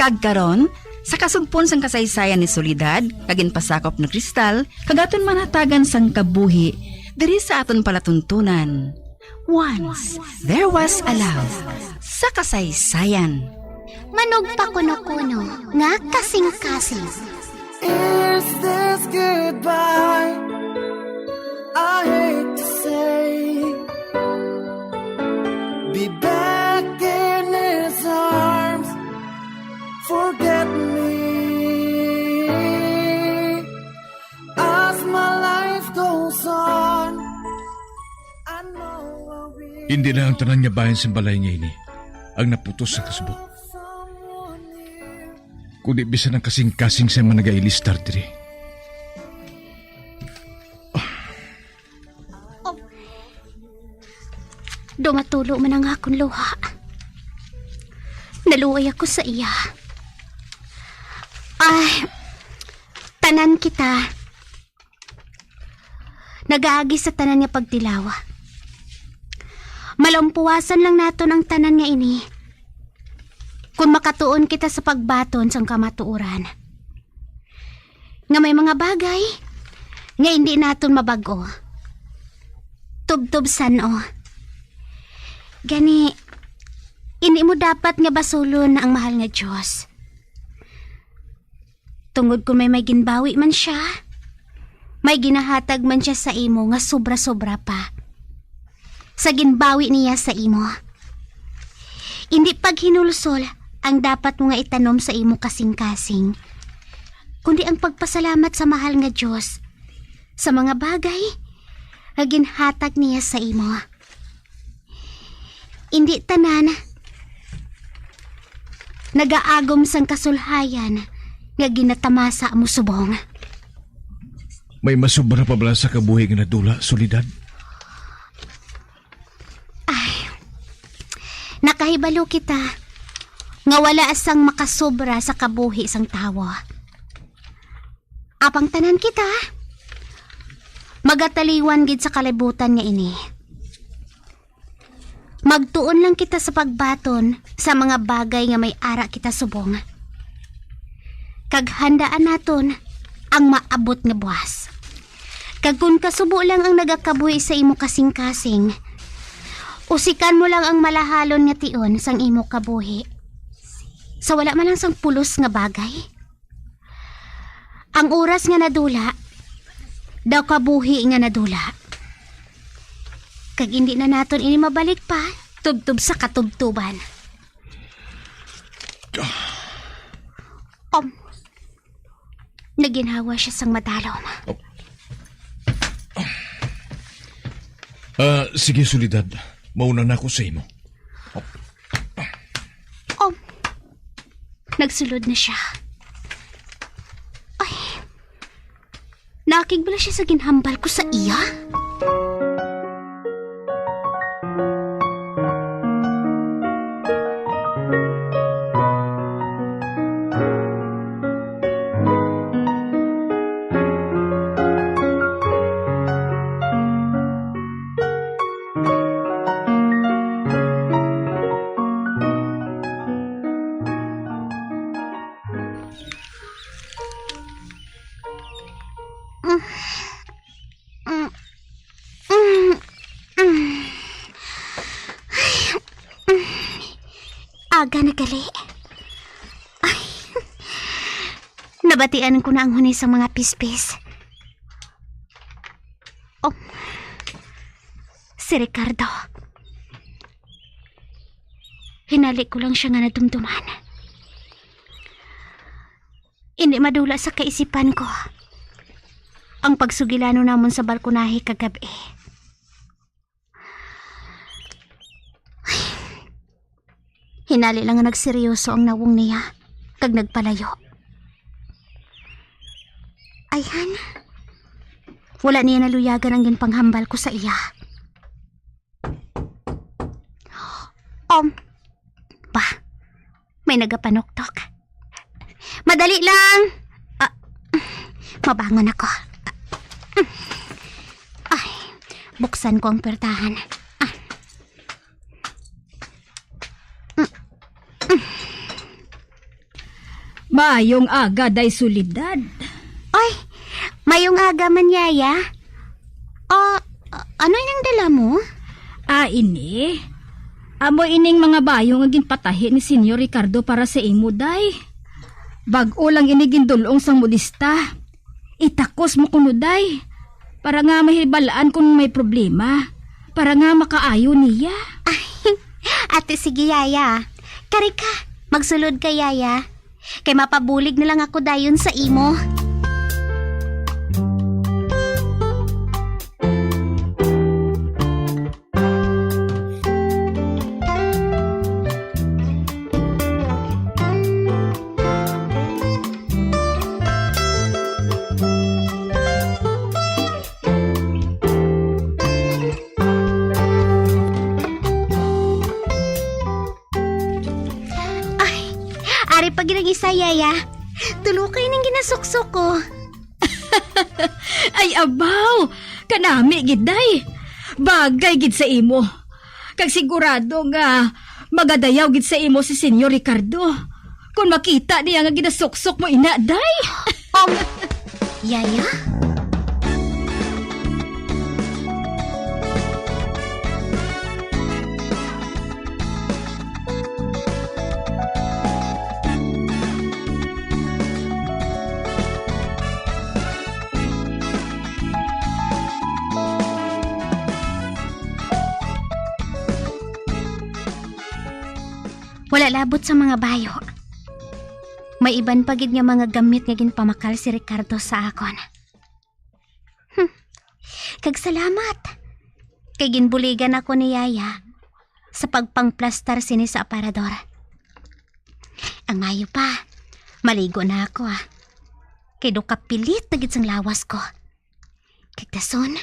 Kag karon, sa kasugpon sang kasaysayan ni Soledad, kag ginpasakop ni Cristal, kag aton manatagan sang kabuhi, diri sa aton palatuntunan. Once There Was a Love sa kasaysayan. Manugpakuno-kuno nga kasing-kasing. Is this goodbye? I hate to say. Be back in his arms. Forget me. As my life goes on, I know I will. Hindi lang ang tanan nga bahin sang balay nga ini ang naputos sa kasubot, kundi bisan ang kasing-kasing sa mga nagailistar diri. Oh. Dumatulo man ang akon luha. Naluoy ako sa iya. Ay, tanan kita nagaagi sa tanan nga pagtilaw. Malampuwasan lang naton ang tanan nga ini kon makatuon kita sa pagbaton sang kamatuoran, nga may mga bagay nga indi naton mabag-o. Tubtob san-o. Gani, indi mo dapat nga basulon ang mahal nga Dios. Tungod kon may, may ginbawi man sia, may ginahatag man sia sa imo nga sobra-sobra pa sa ginbawi niya sa imo. Indi paghinulsol ang dapat mo nga itanom sa imo kasing-kasing, kundi ang pagpasalamat sa mahal nga Dios sa mga bagay nga ginhatag niya sa imo. Indi tanan nagaagom sang kasulhayan nga ginatamasa mo subong. May masubra pa bala sa kabuhi nga nadula, Soledad? Ay, nakahibalo kita nga wala sang makasubra sa kabuhi sang tawo. Apang tanan kita magataliwan gid sa kalibutan nga ini. Magtuon lang kita sa pagbaton sa mga bagay nga may ara kita subong. Kag handaan naton ang maabot nga buwas. Kag kon kasubo lang ang nagakabuhi sa imo kasing-kasing, usikan mo lang ang malahalon nga tion sang imo kabuhi sa wala man lang sang pulos nga bagay. Ang oras nga nadula, daw kabuhi nga nadula. Kag indi na naton ini mabalik pa, tubtob sa katubtoban. Um, naginhawa siya sang madalom. Ah, sige, Soledad. Mauna na ako sa imo. Um, nagsulod na siya. Ay, nakig bala siya sa ginhambal ko sa iya? Aga na gali. Ay, nabatian ko na ang huni sang mga pispis. Oh, si Ricardo. Hinali ko lang siya nga nadumduman. Indi madula sa kaisipan ko ang pagsugilanon namon sa balkonahe kagab-i. Hinali lang nga nagseryoso ang nawong niya kag nagpalayo. Ayhan, wala niya naluyagan ang ginpanghambal ko sa iya. Um, ba, may nagapanuktok. Madali lang. Ah, mabangon ako. Ay, buksan ko ang pertahan. Ah. Maayong aga, Day Soledad. Ay, mayong aga man, Yaya. Ah, ano inang dala mo? Ah, ini. Amo ining mga bayo nga ginpatahi ni Senyor Ricardo para sa imo, Day. Bag-o lang ini gindul-ong sang modista. Itakos mo kuno, Day, para nga mahibal-an kon may problema, para nga makaayo niya. Ay, ate, sige, Yaya. Kari ka, magsulod ka, Yaya. Kay mapabulig na lang ako dayon sa imo. Ay, ari pa gid ang isa, Yaya. Tulo kay ning ginasuksok ko. Ay, abaw! Kanami gid, Day. Bagay gid sa imo. Kag sigurado nga magadayaw gid sa imo si Senyor Ricardo kon makita niya nga ginasuksok mo ina, Day. Um, Yaya? Wala labot sa mga bayo. May iban pa gid nga mga gamit nga ginpamakal si Ricardo sa akon. Hmm. Kag salamat. Kay ginbuligan ako ni Yaya sa pagpangplastar sini sa aparador. Ang maayo pa, maligo na ako, ah. Kay do kapilit na gid sang lawas ko. Kag dason,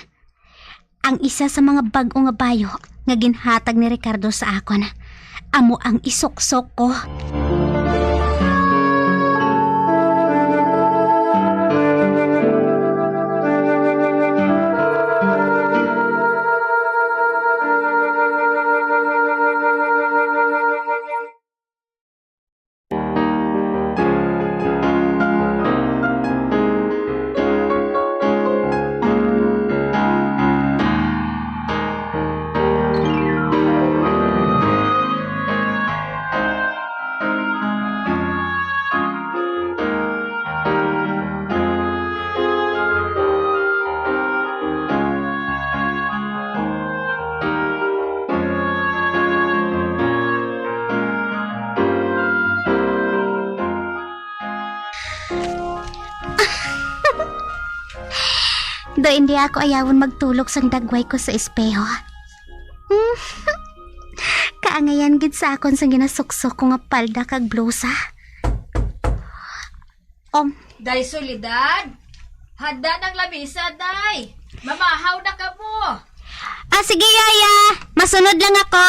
ang isa sa mga bag-o nga bayo nga ginhatag ni Ricardo sa akon, amo ang isuksok ko. Do, hindi ako ayawon magtulok sang dagway ko sa espeho. Kaangayan gid sa akon sang ginasuksok ko nga palda kag blusa. Um. Day Soledad, handa nang lamisa, Day. Mamahaw na kamo. Ah, sige, Yaya. Masunod lang ako.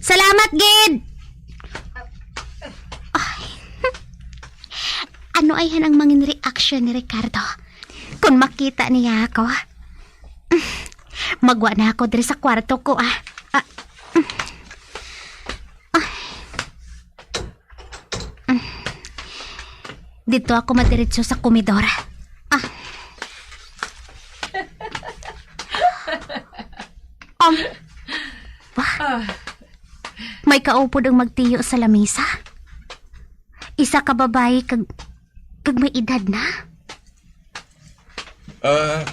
Salamat gid. Ay. Ano ayhan ang mangin reaksyon ni Ricardo kon makita niya ako? Magwa na ako diri sa kwarto ko, ah. Ah. Dito ako madiretso sa komedor. Ah. Um, ah. May kaupod ang magtiyo sa lamisa. Isa ka babayi kag, kag may edad na. Ah,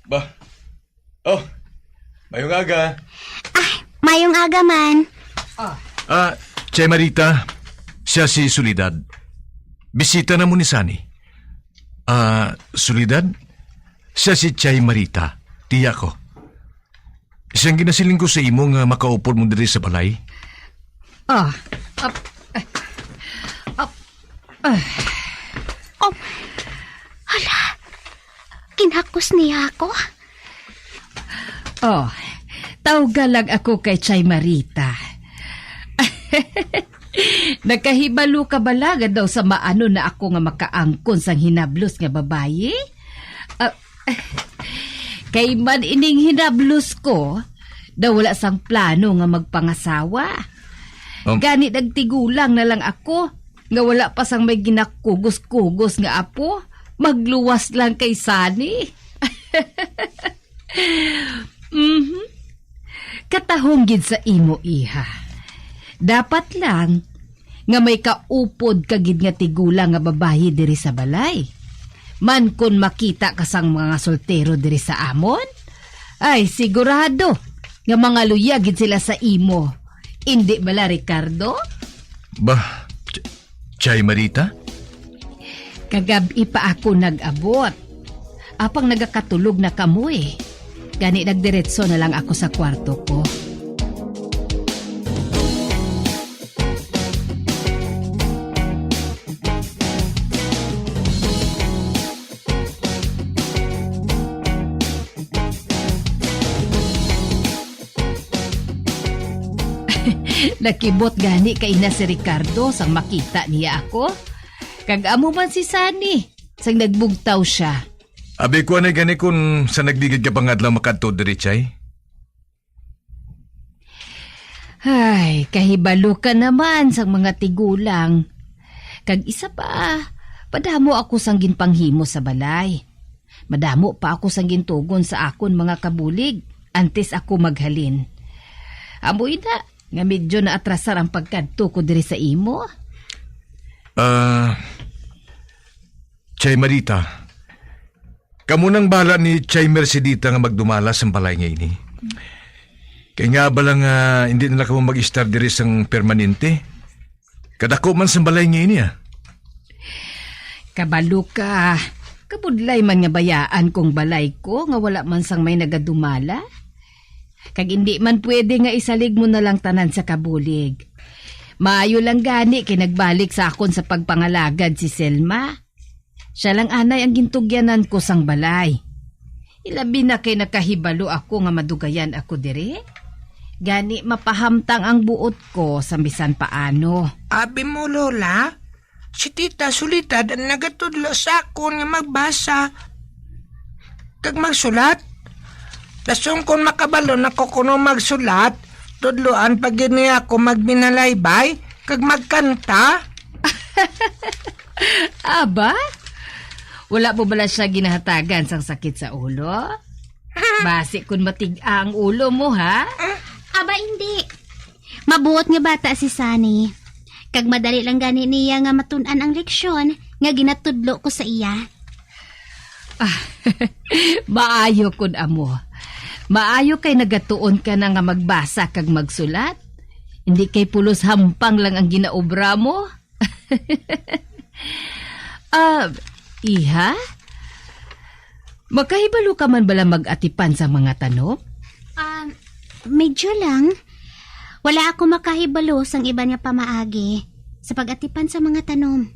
ba? Oh, mayong aga. Ay, mayong aga man. Ah, Chay Marita, siya si Soledad. Bisita na mo ni Sunny. Ah, Soledad, siya si Chay Marita, tiya ko. Siyang ginasiling ko sa imo nga makaupod mo diri sa balay. Ah, ap-, ap-, ah. Oh, hala. Ginhakos niya ako. Oh, tawga lang ako kay Chay Marita. Nakahibalo ka bala nga daw sa maano na ako nga makaangkon sang hinablos nga babayi? Ah, kay man ining hinablos ko, daw wala sang plano nga magpangasawa. Um, Gani nagtigulang na lang ako nga wala pa sang may ginakugos-kugos nga apo, magluwas lang kay Sunny. Mhm. Katahong gid sa imo, iha. Dapat lang nga may kaupod ka gid nga tigulang nga babayi diri sa balay. Man kon makita ka sang mga soltero diri sa amon, ay sigurado nga mangaluya gid sila sa imo. Indi bala, Ricardo? Bah, Ch-, Chay Marita? Kagab-i pa ako nag-abot. Apang nagakatulog na kamo eh. Gani nagdiretso na lang ako sa kwarto ko. Nakibot gani kay na si Ricardo sang makita niya ako. Kag amo man si Sunny, sang nagbugtaw siya. Abi ko anay gani kun sa nagligid ka pa nga adlaw makadto diri, Chay? Ay, kahibalo ka naman sang mga tigulang. Kag isa pa, madamo ako sang ginpanghimo sa balay. Madamo pa ako sang gintugon sa akon mga kabulig antes ako maghalin. Amo ina nga medyo naatrasar ang pagkadto ko diri sa imo. Ah, Chay Marita, kamo nang bahala ni Chay Mercedita nga magdumala sang balay nga ini. Kay nga bala nga hindi na lang kamo mag-istar diri sang permanente. Kadako man sang balay nga ini, ah. Kabalo ka. Kabudlay man nga bayaan kong balay ko nga wala man sang may nagadumala. Kag indi man pwede nga isalig mo na lang tanan sa kabulig. Maayo lang gani kay nagbalik sa akon sa pagpangalagad si Selma. Siya lang anay ang gintugyanan ko sang balay. Ilabi na kay nakahibalo ako nga madugayan ako diri. Gani mapahamtang ang buot ko sa bisan paano. Abi mo, Lola, si Tita Soledad ang nagatudlo sa akon nga magbasa kag magsulat. Dason kon makabalo na ko kuno magsulat, tudloan pa gid niya ako magbinalaybay kag magkanta. Aba? Wala mo bala siya ginahatagan sang sakit sa ulo? Basi kun matig-a ang ulo mo, ha? Aba, hindi. Mabuot nga bata si Sunny. Kag madali lang gani niya nga matun-an ang leksyon nga ginatudlo ko sa iya. Ah, maayo kun amo. Maayo kay nagatuon ka na nga magbasa kag magsulat. Hindi kay pulos hampang lang ang ginaobra mo. Ah, iha? Makahibalo ka man bala mag-atipan sa mga tanom? Ah, medyo lang. Wala ako makahibalo sang iban nga pamaagi sa pag-atipan sa mga tanom.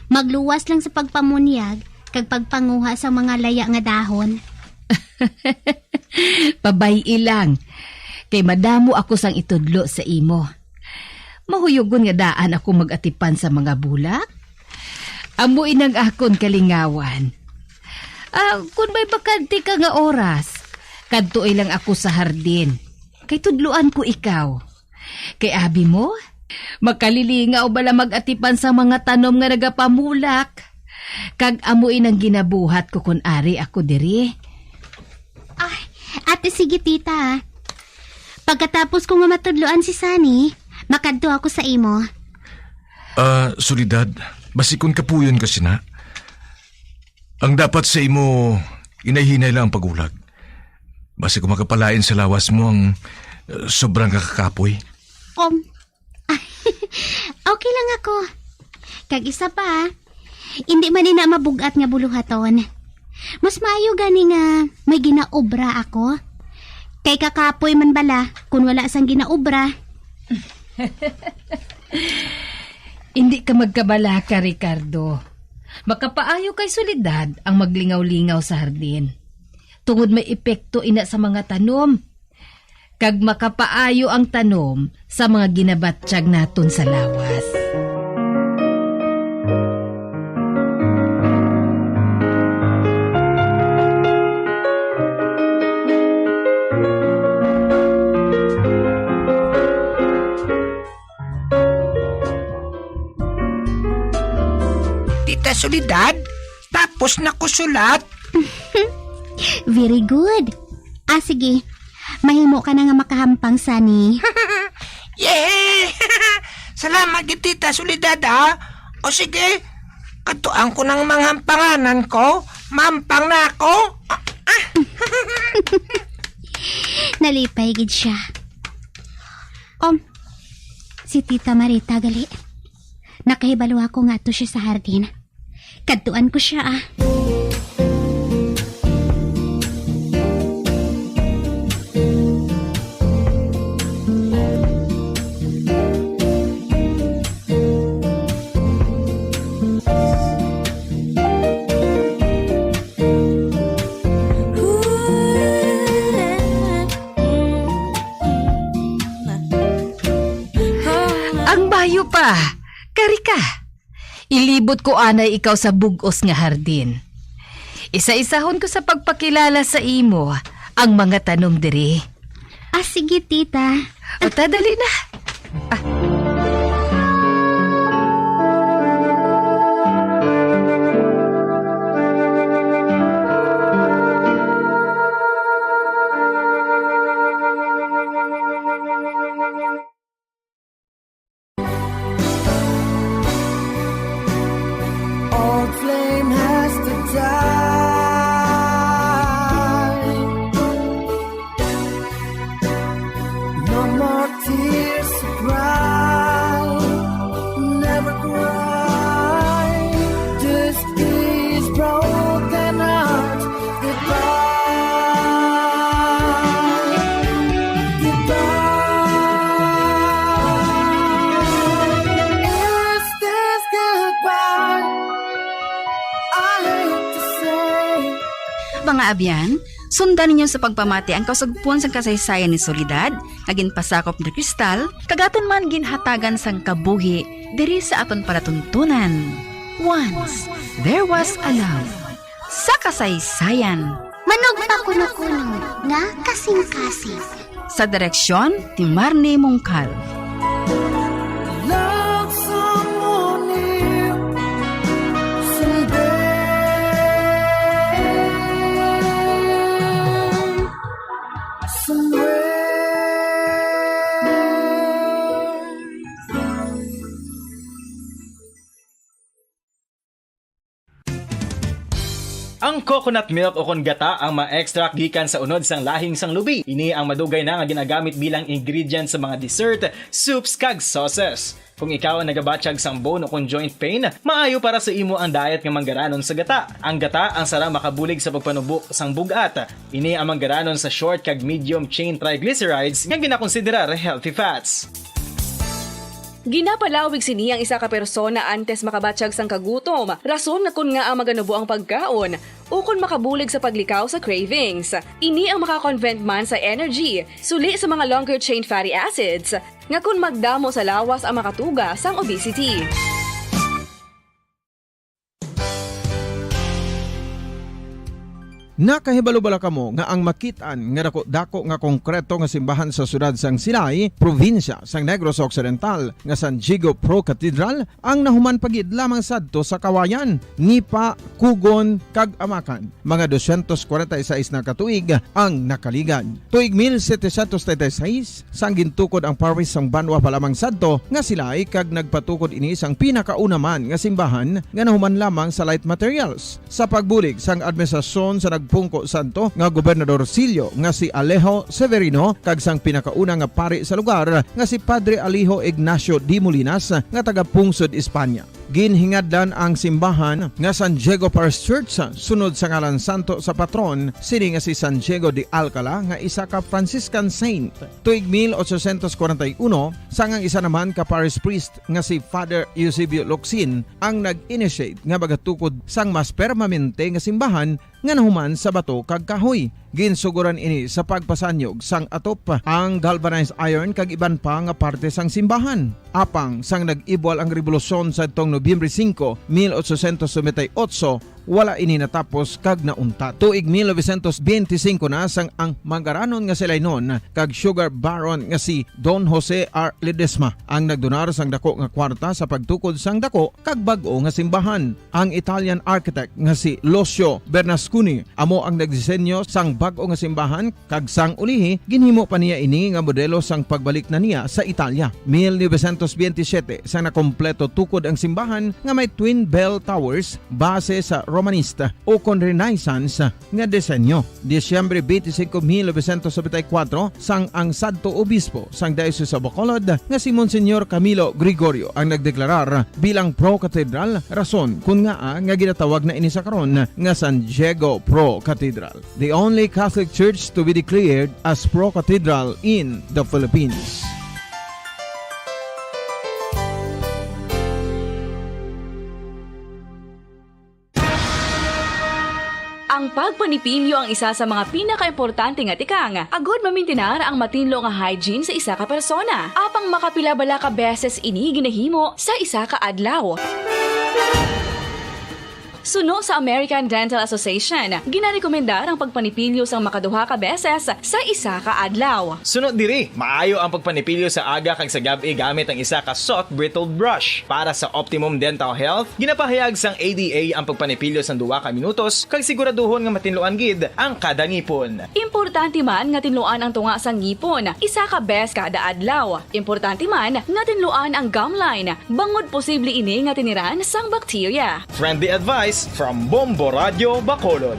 Magluwas lang sa pagpamunyag kag pagpanguha sa mga laya nga dahon. Pabay-i lang, kay madamo ako sang itudlo sa imo. Mahuyugon nga daan ako mag-atipan sa mga bulak. Amo inang akon kalingawan. Ah, kun may bakante ka nga oras, kadtuoy lang ako sa hardin. Kay tudloan ko ikaw. Kay abi mo, makalilingaw bala mag-atipan sa mga tanom nga nagapamulak. Kag amo inang ginabuhat ko kun ari ako diri. Ay, ate, sige, tita. Pagkatapos ko nga matudloan si Sunny, Makadto ako sa imo. Ah, Soledad, basi kon kapuyon ka sina, ang dapat sa imo, hinay-hinay lang ang paghulag. Basi kung makapalain sa lawas mo ang, uh, sobrang kakakapoy. Um, okay lang ako. Kag isa pa, hindi man ina mabug-at nga buluhaton. Mas maayo gani nga may ginaobra ako. Kay kakapoy man bala kung wala sang ginaobra. Hindi ka magkabalaka, Ricardo. Makapaayo kay Soledad ang maglingaw-lingaw sa hardin, tungod may epekto ina sa mga tanom, kag makapaayo ang tanom sa mga ginabatyag naton sa lawas. Tita Soledad, tapos na ko sulat. Very good. Ah, sige. Mahimo ka na nga makahampang, Sunny. Yay! Salamat gid, Tita Soledad, ha? O sige, kadtuan ko nang manghampanganan ko. Mampang na ako. Ah, ah. Nalipay gid siya. Um, si Tita Marita gali. Nakahibalo ako nga ato siya sa hardin. Kadtuan ko siya, ah. Ang bayo pa. Kari ka. Ilibot ko anay ikaw sa bug-os nga hardin. Isa-isahon ko sa pagpakilala sa imo ang mga tanom diri. Ah, sige, tita. O, ta, dali na. Ah. Old flame has to die. No more tears to cry. Never cry. This is broken heart. Goodbye. Goodbye. Is this goodbye? I hate to say. Mga abyan, sundan ninyo sa pagpamati ang kausagpon sang kasaysayan ni Soledad, nga ginpasakop ni Cristal, kag aton man ginhatagan sang kabuhi diri sa aton palatuntunan. Once, there was a love. Sa kasaysayan. Manugpakunokuno nga kasingkasing. Sa direksyon ni Marnie Mongcal. Love someone new someday. Somewhere. Ang coconut milk o kon gata ang ma-extract gikan sa unod sang lahing sang lubi. Ini ang madugay na nga ginagamit bilang ingredient sa mga dessert, soups, kag sauces. Kung ikaw ang nagabatyag sang bone o kon joint pain, maayo para sa imo ang diet nga manggaranon sa gata. Ang gata ang sarang makabulig sa pagpanubo sang bug-at. Ini ang manggaranon sa short kag medium chain triglycerides nga ginakonsiderar healthy fats. Ginapalawig sini ang isa ka persona antes makabatyag sang kagutom, rason nga kon ngaa maganubo ang pagkaon, ukon makabulig sa paglikaw sa cravings. Ini ang makakonvert man sa energy, suli sa mga longer chain fatty acids, nga kon magdamo sa lawas ang makatuga sang obesity. Nakahibalo bala kamo nga ang makit-an nga dako-dako nga konkreto nga simbahan sa siyudad sang Silay, probinsya sang Negros Occidental, nga San Diego Pro Cathedral, ang nahuman pa gid lamang sadto sa kawayan, nipa, kugon, kag amakan? Mga dosyentos kwarenta y seis na ka tuig ang nakaligad. Tuig mil setecientos treinta y seis, sang gintukod ang parish sang banwa pa lamang sadto nga Silay, kag nagpatukod ini sang pinakauna man nga simbahan nga nahuman lamang sa light materials. Sa pagbulig sang administrasyon sa nagpungko sadto nga Gobernador Sillo nga si Alejo Severino kag sang pinakauna nga pari sa lugar nga si Padre Alejo Ignacio de Molinas nga taga-pungsod Espanya. Ginhingadlan ang simbahan nga San Diego Parish Church sunod sa ngalan santo sa patron sini nga si San Diego de Alcala nga isa ka Franciscan saint. Tuig mil ochocientos kwarenta y uno, sang ang isa naman ka parish priest nga si Father Eusebio Locsin ang nag-initiate nga magatukod sang mas permanente nga simbahan nga nahuman sa bato kag kahoy. Ginsugoran ini sa pagpasanyog sang atop, ang galvanized iron kag iban pa nga parte sang simbahan. Apang sang nag-ibwal ang rebolusyon sadtong Nobyembre singko, mil ochocientos noventa y ocho, wala ini natapos kag nauntat. Tuig mil novecientos benti singko na sang ang mangaranon nga si Lainon kag sugar baron nga si Don Jose R. Ledesma ang nagdonar sang dako nga kwarta sa pagtukod sang dako kag bag-o nga simbahan. Ang Italian architect nga si Lucio Bernasconi amo ang nagdisenyo sang bag-o nga simbahan, kag sang ulihi ginhimo pa niya ini nga modelo sang pagbalik na niya sa Italia. Mil novecientos benti siyete, sang nakompleto tukod ang simbahan nga may twin bell towers base sa Romanista o kon Renaissance nga disenyo. Disyembre twenty-five, mil novecientos noventa y cuatro, sang ang sadto obispo sang Diocese of Bacolod nga si Monsignor Camilo Gregorio ang nagdeklarar bilang Pro Cathedral, rason kun ngaa nga ginatawag na ini sa karon nga San Diego Pro Cathedral, the only Catholic church to be declared as Pro Cathedral in the Philippines. Ang pagpanipilyo ang isa sa mga pinakaimportante nga tikang agod mamintinar ang matinlo nga hygiene sa isa ka persona. Apang makapila bala ka beses ini ginahimo sa isa ka adlaw? Suno sa American Dental Association, ginarekomendar ang pagpanipilyo sang makaduha ka beses sa isa ka adlaw. Suno diri, maayo ang pagpanipilyo sa aga kag sa gab-i gamit ang isa ka soft bristled brush. Para sa optimum dental health, ginapahayag sang A D A ang pagpanipilyo sang duha ka minutos kag siguraduhon nga matinluan gid ang kada ngipon. Importante man nga tinluan ang tunga sang ngipon isa ka bes kada adlaw. Importante man nga tinluan ang gum line, bangod posible ini nga tiniran sang bakterya. Friendly advice from Bombo Radio Bacolod.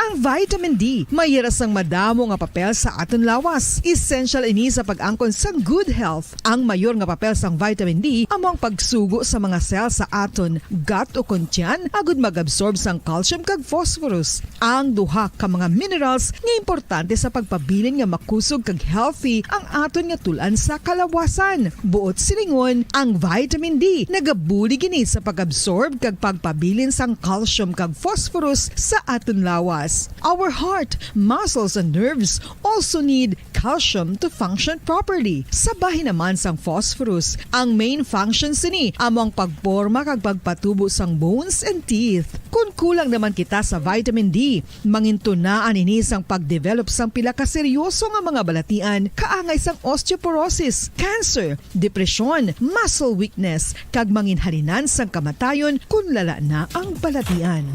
Ang vitamin D may ira sang madamo nga papel sa aton lawas. Essential ini sa pag-angkon sang good health. Ang mayor nga papel sang vitamin D amo ang pagsugo sa mga cell sa aton gut o kon tiyan agud mag-absorb sang calcium kag phosphorus, ang duha ka mga minerals nga importante sa pagpabilin nga makusog kag healthy ang aton nga tul-an sa kalawasan. Buot silingon, ang vitamin D nagabulig ini sa pag-absorb kag pagpabilin sang calcium kag phosphorus sa aton lawas. Our heart, muscles, and nerves also need calcium to function properly. Sa bahin naman sang phosphorus, ang main function sini amo ang pagporma kag pagpatubo sang bones and teeth. Kon kulang naman kita sa vitamin D, mangintunaan ini sang pagdevelop sang pila ka seryoso nga mga balatian, kaangay sang osteoporosis, cancer, depresyon, muscle weakness, kag manginhalinan sang kamatayon kon lala na ang balatian.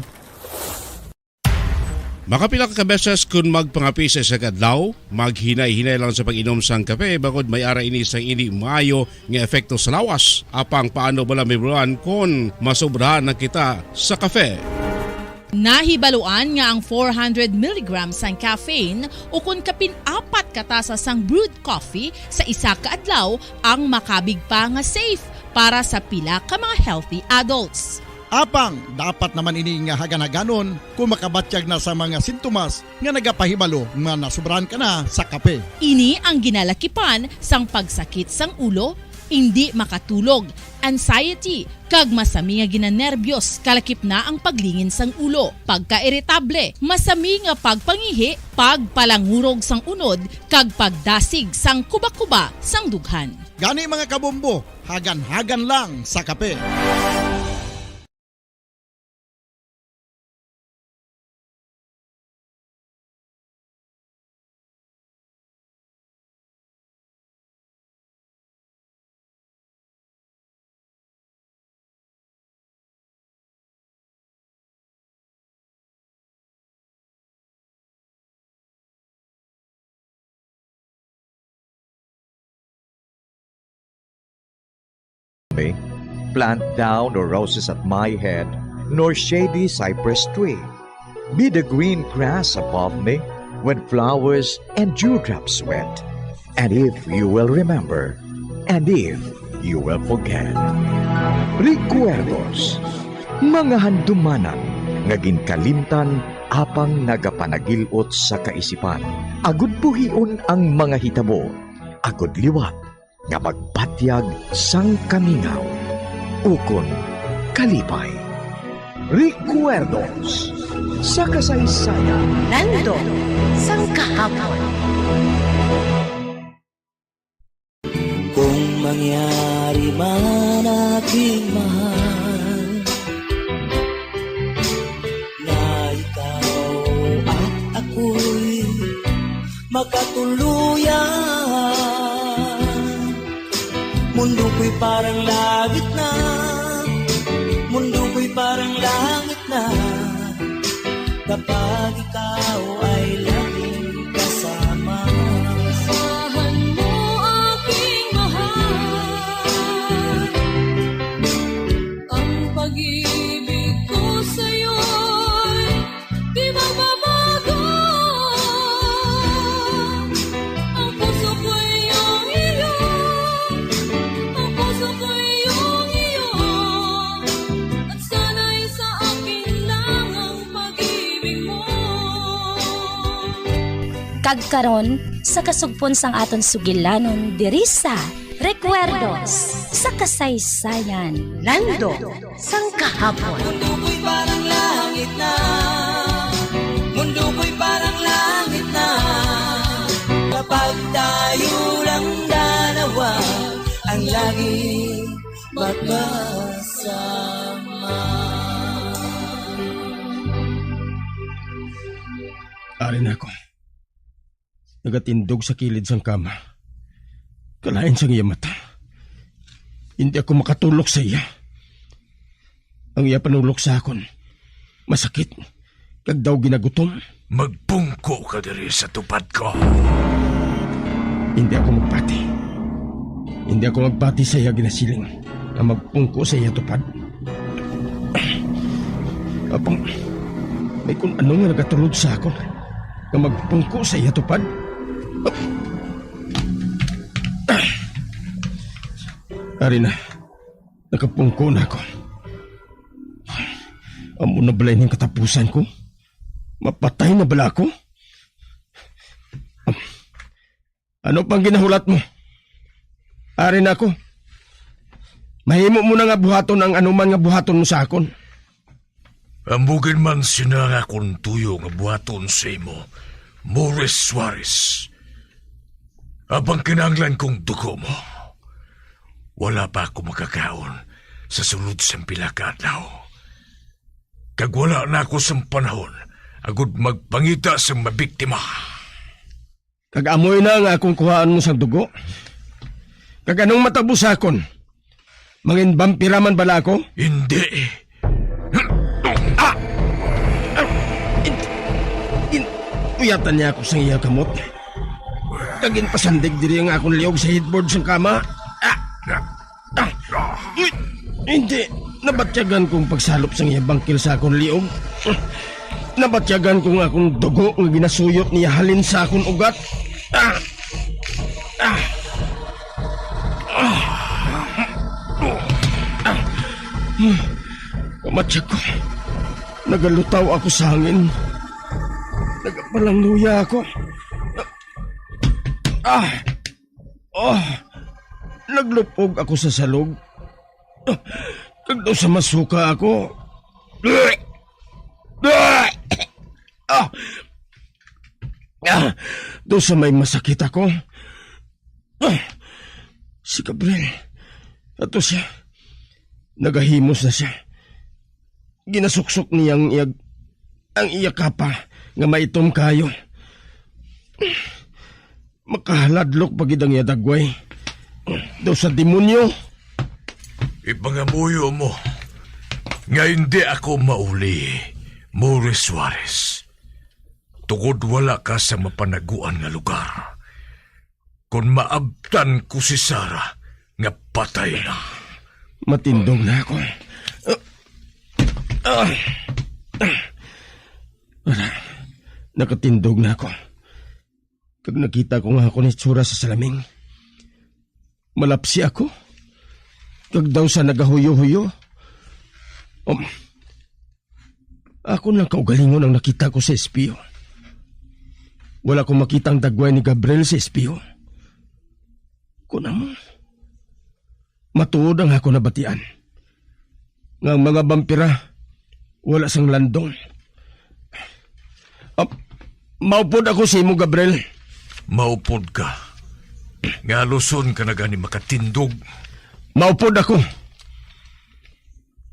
Makapila ka beses kon magpangape sa isa ka adlaw, maghinay-hinay lang sa pag-inom sang kape, bangod may ara ini sang indi maayo nga epekto sa lawas. Apang paano bala mahibaluan kon masobrahan na kita sa kape? Nahibaluan nga ang four hundred milligrams sang caffeine, ukon kapin apat ka tasa sang brewed coffee sa isa ka adlaw, ang makabig pa nga safe para sa pila ka mga healthy adults. Apang dapat naman ini nga hagan-haganon kon makabatyag na sa mga sintomas nga nagapahibalo nga nasobrahan ka na sa kape. Ini ang ginalakipan sang pagsakit sang ulo, indi makatulog, anxiety, kag masami nga ginanerbyos, kalakip na ang paglingin sang ulo, pagkairitable, masami nga pagpangihi, pagpalangurog sang unod, kag pagdasig sang kuba-kuba sang dughan. Gani, mga kabombo, hagan-hagan lang sa kape. me, plant thou no roses at my head, nor shady cypress tree. Be the green grass above me, when flowers and dewdrops wet. And if you will remember, and if you will forget. Recuerdos, mga handumanan nga ginkalimtan apang nagapanagil-ot sa kaisipan. Agud buhion ang mga hitabo, agud liwat nga magpatyag sang kamingaw ukon kalipay. Recuerdos sa kasaysayan. Nando sang kahapon. Kung mangyari man, aking mahal, na ikaw at ako'y makatuluyan. Mundo ko'y parang langit na, mundo ko'y parang langit na, kapag ikaw ay laging kasama. Asahan mo, aking mahal, ang pag-ibig ko sa'yo'y di magbabago. Ang puso ko'y iyong iyo, ang puso ko'y iyong iyo, at sana'y sa akin lang ang pag-ibig mo. Kag karon, sa kasugpon sang aton sugilanon diri sa Recuerdos sa Kasaysayan. Nando sang kahapon. Mundo ko'y parang langit na. Mundo ko'y parang langit na. Kapag tayo lang dalawa ang laging magkasama. Ari na ako. Nagatindog sa kilid sang kama. Kalain sang iya mata. Hindi ako makatulok sa iya. Ang iya panulok sa akon masakit, kag daw ginagutom. Magpungko ka diri sa tupad ko. Hindi ako magpati. Hindi ako magpati sa iya ginasiling nga magpungko sa iya tupad. Apang may kun ano nga nagatulod sa akon nga magpungko sa iya tupad. Ari na, nakapungko na ako. Amo na bala ining katapusan ko? Mapatay na bala ako? Ano pang ginahulat mo? Ari na ako. Mahimo mo na nga buhaton ang anuman nga buhaton mo sa akon. Amo gid man sina ang akon tuyo nga buhaton sa imo, Morris Suarez. Apang kinahanglan kong dugo mo. Wala pa ako makakaon sa sulod sang pila ka adlaw. Kag wala na ako sang panahon agud magpangita sang mabiktima. Kag amoy na nga akong kuhaan mo sang dugo. Kag anong matabo sa akon? Mangin bampira man bala ako? Hindi. Ah! Ah! In-, in-, uyatan niya ako sang iya kamot. Kag ginpasandig diri ang akon liog sa headboard sang kama. Ah! Ah! Uy! Hindi. Nabatyagan kong pagsalop sang iya bangkil sa akon liog. Nabatyagan ko nga akong dugo nga ginasuyot niya halin sa akon ugat. Ah! Ah! Ah! Ah! Kamatyag ko. Nagalutaw ako sa hangin. Nagapalangluya ako. Ah! Oh, naglupog ako sa salog. Ah, kag daw sa masuka ako. Ah, ah, daw sa may masakit ako. Ah, si Gabriel, ato siya. Nagahimos na siya. Ginasuksok niya ang iya, ang iya kapa nga maitom kayo. Makahaladlok pa gid ang iya dagway. Daw sa demonyo. Ipangamuyo mo nga hindi ako mauli, Morris Suarez, tungod wala ka sa mapanaguan nga lugar. Kon maabtan ko si Sarah nga patay na. Matindog na ako. Ah, ah, ah. Ara, nakatindog na ako. Kag nakita ko nga akon itsura sa salaming. Malapsi ako. Kag daw sa nagahuyo-huyo. Um, akon lang kaugalingon ang nakita ko sa espeho. Wala ko makita ang dagway ni Gabriel sa espeho. Kun amo, matuod ang ako nabatian, nga ang mga bampira wala sang landong. Ah, maupod ako sa imo, Gabriel. Maupod ka. Nga aluson ka na gani makatindog. Maupod ako.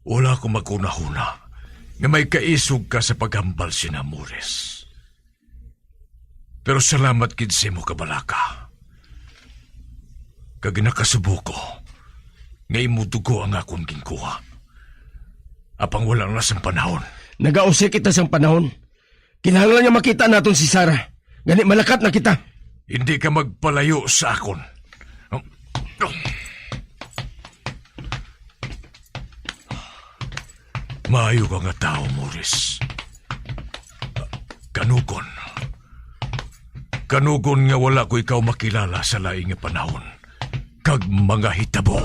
Wala ko maghunahuna nga may kaisog ka sa paghambal sina Morris. Pero salamat gid sa imo kabalaka. Kag nakasubo ko nga imo dugo ang akon ginkuha. Apang wala na sang panahon. Nagausik kita sang panahon. Kinahanglan nga makita naton si Sarah. Gani, malakat na kita. Hindi ka magpalayo sa akon. Maayo ka nga tawo, Morris. Kanugon. Kanugon nga wala ko ikaw makilala sa lain nga panahon kag mga hitabo.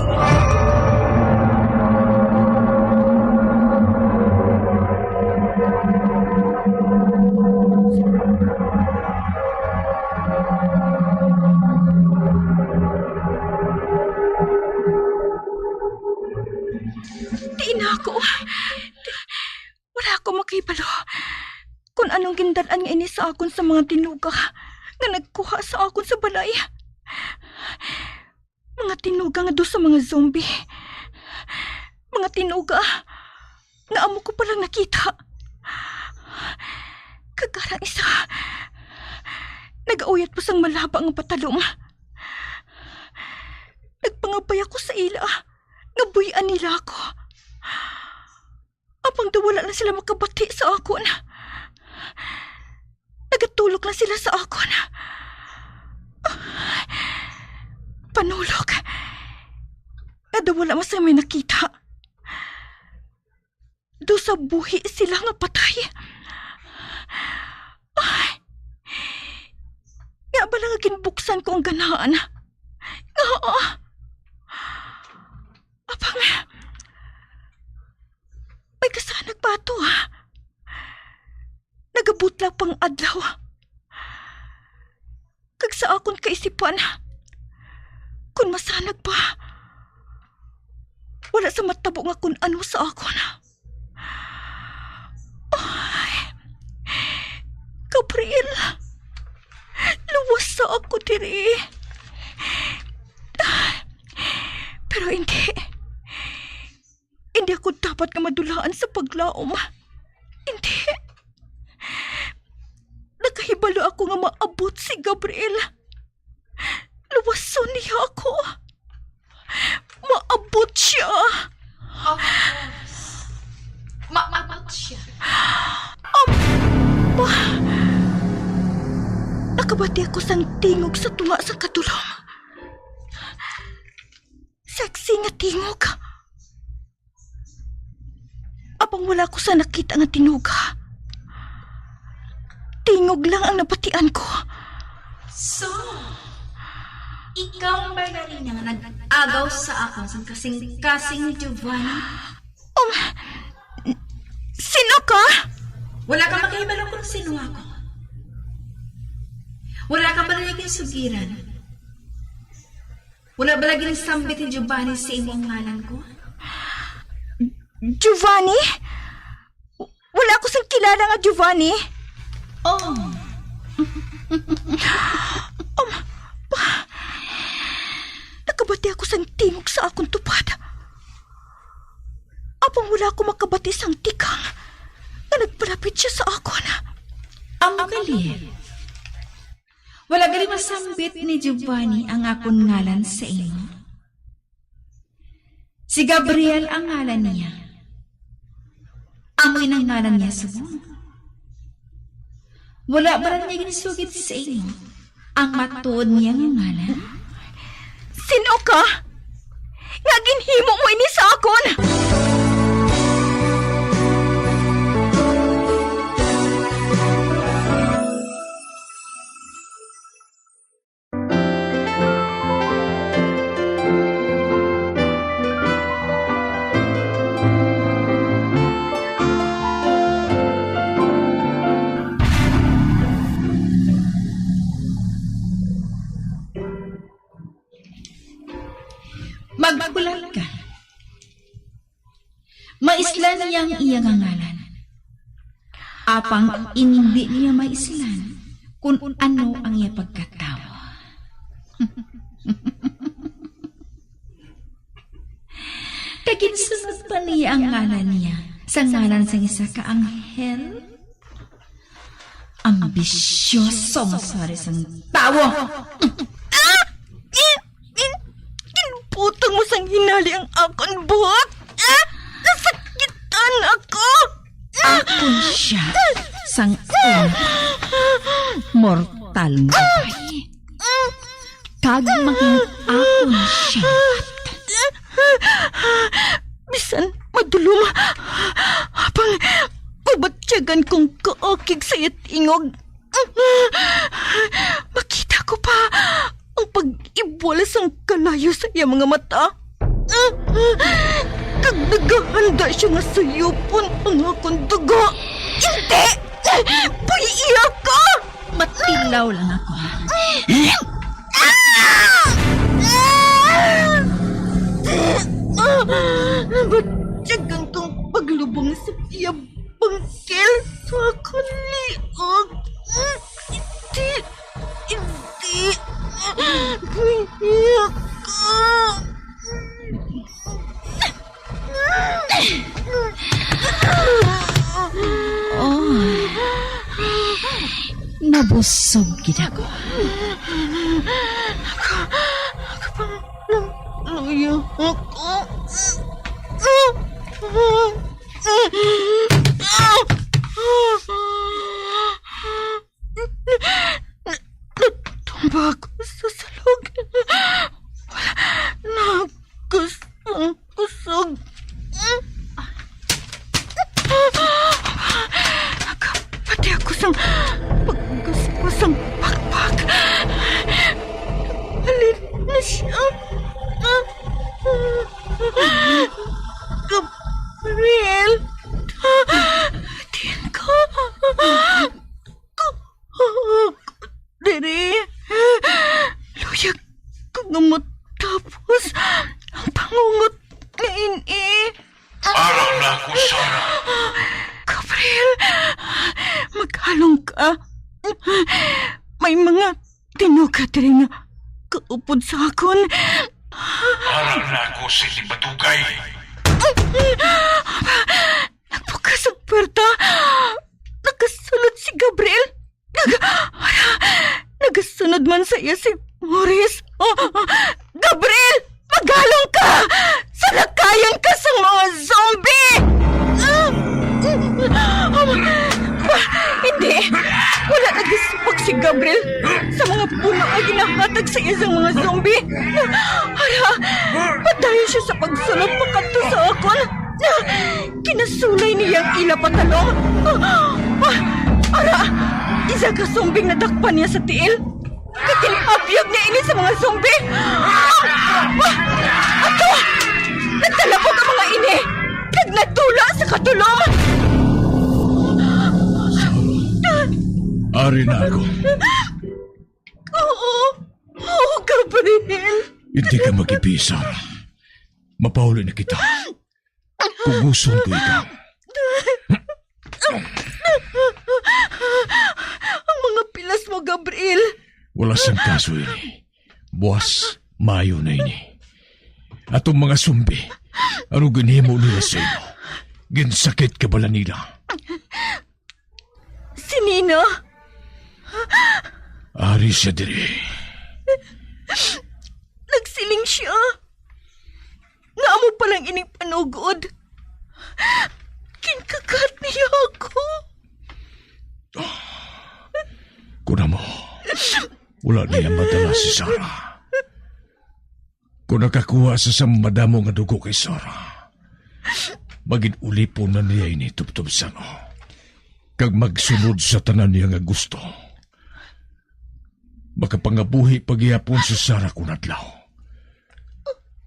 Di na ako. Wala ako makahibalo kon anong gindal-an nga ini sa akon sa mga tinuga nga nagkuha sa akon sa balay. Mga tinuga nga daw sa mga zombie. Mga tinuga nga amo ko pa lang nakita. Kag karang isa, nagauyat pa sang malaba nga patalom. Nagpangabay ako sa ila nga buy-an nila ako. Apang daw wala na sila makabati sa akon. Nagatulok na sila sa akon. Panulok nga daw wala man sila may nakita. Daw sa buhi sila nga patay. Ay, nga bala nga ginbuksan ko ang ganahan. Nga, apang, may kasanag pa ato, ha? Nagabutlaw pang adlaw. Kag sa akon kaisipan, kon masanag pa, wala sa matabo nga kun ano sa akon. Ay, Gabriel, luwas sa ako diri. Pero hindi. Hindi ako dapat nga madulaan sa paglaom. Hindi. Nakahibalo ako nga maabot si Gabriel. Luwason niya ako. Maabot siya. Of course. Maabot siya. Aba! Nakabati ako sang tingog sa tunga sa kadulom. Sexy nga tingog. Apang wala ko sa nakita nga tinuga. Tingog lang ang nabatian ko. So, ikaw ang bailarina nga nag-agaw sa akon sang kasing-kasing ni Giovanni? Um, sino ka? Wala ka makahibalo kung sino ako. Wala ka ba lagi sugiran? Wala ba lagi sambit ni Giovanni sa imo ang ngalan ko? Giovanni? Wala ko sing kilala nga Giovanni. Oh. Um, pa, nakabati ako sang tingog sa akon tupad. Apang wala ako makabati sang tikang nga nagpalapit siya sa akon. Amo gali. Wala gali masambit ni Giovanni ang akon ngalan sa imo? Si Gabriel ang ngalan niya. Amo ini ang ngalan niya subong. Wala ba niya ginsugid sa imo ang matuod niya nga ngalan? Sino ka? Nga Ginhimo mo ini sa akon! Maghulat ka. Maislan niya ang iya nga ngalan. Apang indi niya maislan kon ano ang iya pagkatawo. Kag ginsunod pa niya ang ngalan niya sa ngalan sang isa ka anghel. Ambisyoso nga sari sang tawo! Ah! In, in, ginbutang mo sang hinali ang akon buhok! Ah! Nasakitan ako! Akon siya sang una, mortal nga babayi. Kag maging akon siya liwat. Bisan madulom, apang mabatyagan kong kaakig sa iya tingog. Makita ko pa ang pag-ibwal sang kalayo sa iya mga mata. Kag nagahanda siya nga sayupon ang akon dugo. Hindi! Buy-i ako! Matilaw lang ako. Nabatyagan kong paglubong sa iya bangkil sa akon liog. Hindi, hindi. Buya ka. Oh, nabusog gid ako. Ako, ako pang luya ako. Na-, natumba ako sa salog. Wala na ako sang kusog. Nakapati ako sang pagkusog sang pakpak. Nagpalit na siya. Gabriel, diin ka? Diri, luyag ko nga matapos ang pangungot nga ini. Ara na ako, Sarah. Gabriel, maghalong ka. May mga tinuga diri nga kaupod sa akon. Ara na ako, Silipatugay. Nagbukas ang puwerta. Nagasunod si Gabriel. Nag-, nagasunod man sa iya si Morris. Oh, Gabriel! Maghalong ka! Salakayon ka sa mga zombie! Ah! Hindi! Wala nagasubak si Gabriel sa mga puno nga ginahatag sa iya sang mga zombie. Ara, padayon siya sa pagsunod pakadto sa akon. Kinasulay niya ang ila patalong. Ah! Ara! Isa ka zombie nadakpan niya sa tiil. Kag ginhabyag niya ini sa mga zombie. Ah! Ato! Nagtalabog ang mga ini. Kag nadula sa katulom. Ari na ako. Oo. Oo, Gabriel. Hindi ka mag-ibisar. Mapauli na kita. Kuguson ko ikaw. Ang mga pilas mo, Gabriel. Wala sing kaso ini. Buas, maayo na ini. Atong mga sumbi, ano ginhimo nila sa imo? Ginsakit ka bala nila? Si Nina. Ari siya diri. Nagsiling siya nga amo pa lang ining panugod. Ginkagat niya ako. Kun amo, wala niya madala si Sarah. Kung nakakuha sa sa madamo nga dugo kay Sarah, magin ulipon na niya ini tubtob sa ano, kag magsunod sa tanan niya nga gusto. Makapangabuhi pa gihapon si Sarah kun adlaw,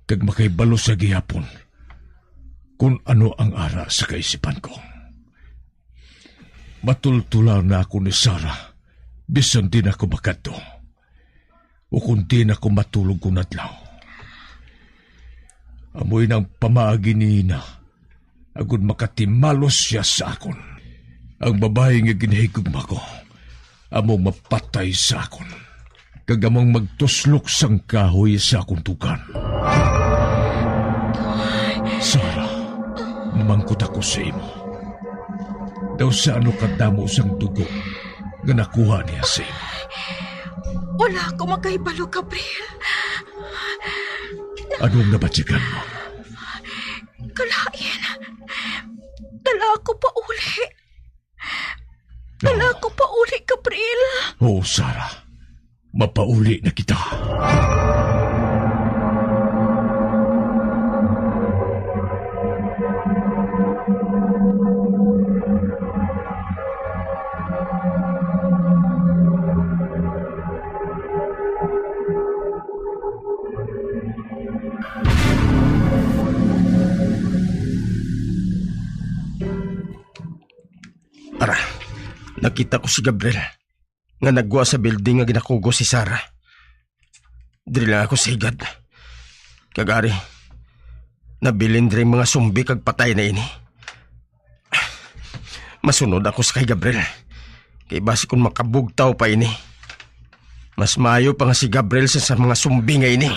kag makahibalo sa gihapon kun ano ang ara sa kaisipan ko. Matultulan na ako ni Sarah, bisan din ako makadto, o kung din ako matulog kun adlaw. Amoy nang pamaagi niya, agud makatimalos siya sa akon. Ang babayi nga ginahigugma ko, among mapatay sa akon, kag among magtuslok sang kahoy sa akon tugan. Sarah, mangkot ako sa imo. Daw sa ano kadamo sang dugo nga nakuha niya sa imo? Wala ako makahibalo, Gabriel. Anong nabatyagan mo? Kalain. Dala ako pa uli. Dala ako pa uli, Gabriel. Oo, Sarah. Mapauli na kita. Ara, nakita ko si Gabriel nga nagwa sa building nga ginakugos si Sarah. Diri lang ako sa higad. Kag ari, nabilin diri mga sumbi kag patay na ini. Masunod ako sa kay Gabriel. Kay basi kung makabugtaw pa ini, mas maayo pa nga si Gabriel sa, sa mga sumbi nga ini.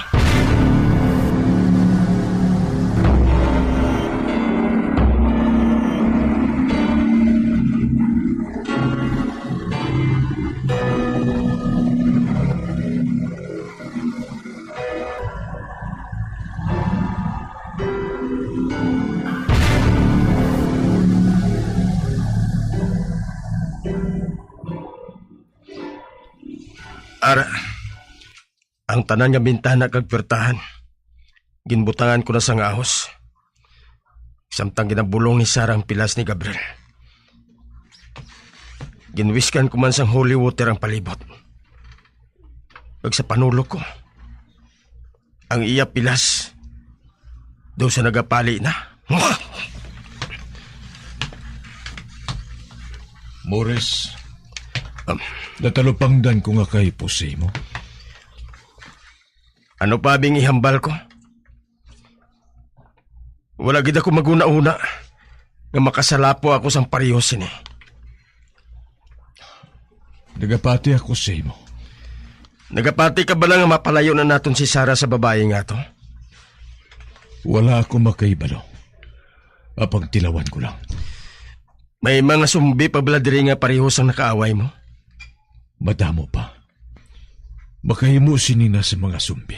Ara, ang tanan nga bintana kag puwertahan, ginbutangan ko na sang ahos. Samtang ginabulong ni Sarah ang pilas ni Gabriel, ginwiskan ko man sang holy water ang palibot. Kag sa panulok ko, ang iya pilas daw sa nagapali na. Morris, Um, natalupangdan ko nga kay pusi mo. Ano pa bing ihambal ko? Wala gid ako maguna-una nga makasalapo ako sang pareho sini. Nagapati ako sa imo. Nagapati ka bala nga mapalayo na naton si Sarah sa babayi nga to? Wala ako makahibalo. Apang tilawan ko lang. May mga sumbi pa bala diri nga pareho sang nakaaway mo? Madamo pa. Makahimo sini na sa mga sumbi.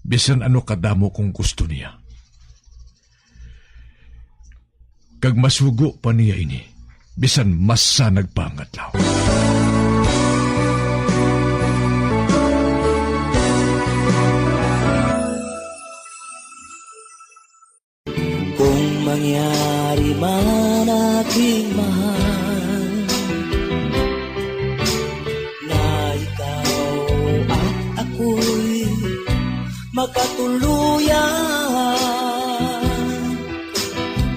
Bisan ano kadamo kung gusto niya. Kag masugo pa niya ini, bisan masanag pa ang adlaw. Kung mangyari man, aking mahal, na ikaw at ako'y magkatuluyan,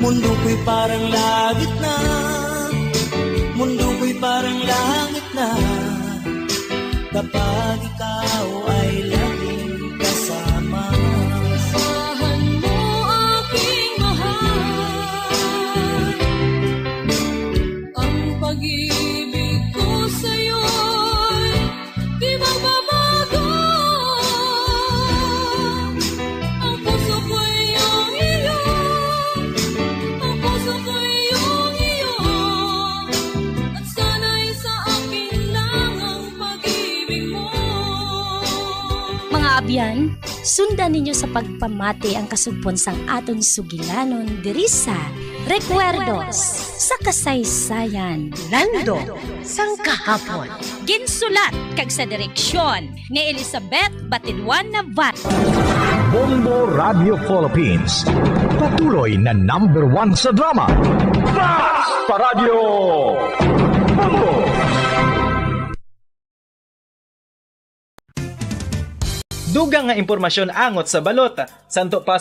mundo ko'y parang langit na, mundo ko'y parang langit na, kapag ikaw ay laging kasama. Asahan mo, aking mahal, ang pag-ibig ko sa'yo'y di magbabago. Ang puso ko'y iyong iyo, ang puso ko'y iyong iyo, at sana'y sa akin lang ang pag-ibig mo. Mga abyan, sundan ninyo sa pagpamati ang kasugpon sang aton sugilanon diri sa Recuerdos sa Kasaysayan. Lando sang Kahapon. Ginsulat kag sa direksyon ni Elizabeth Batidwan Navarro. Bombo Radio Philippines, patuloy na number one sa drama. Basta Radyo Bombo! Dugang nga impormasyon angot sa balot. Santo pa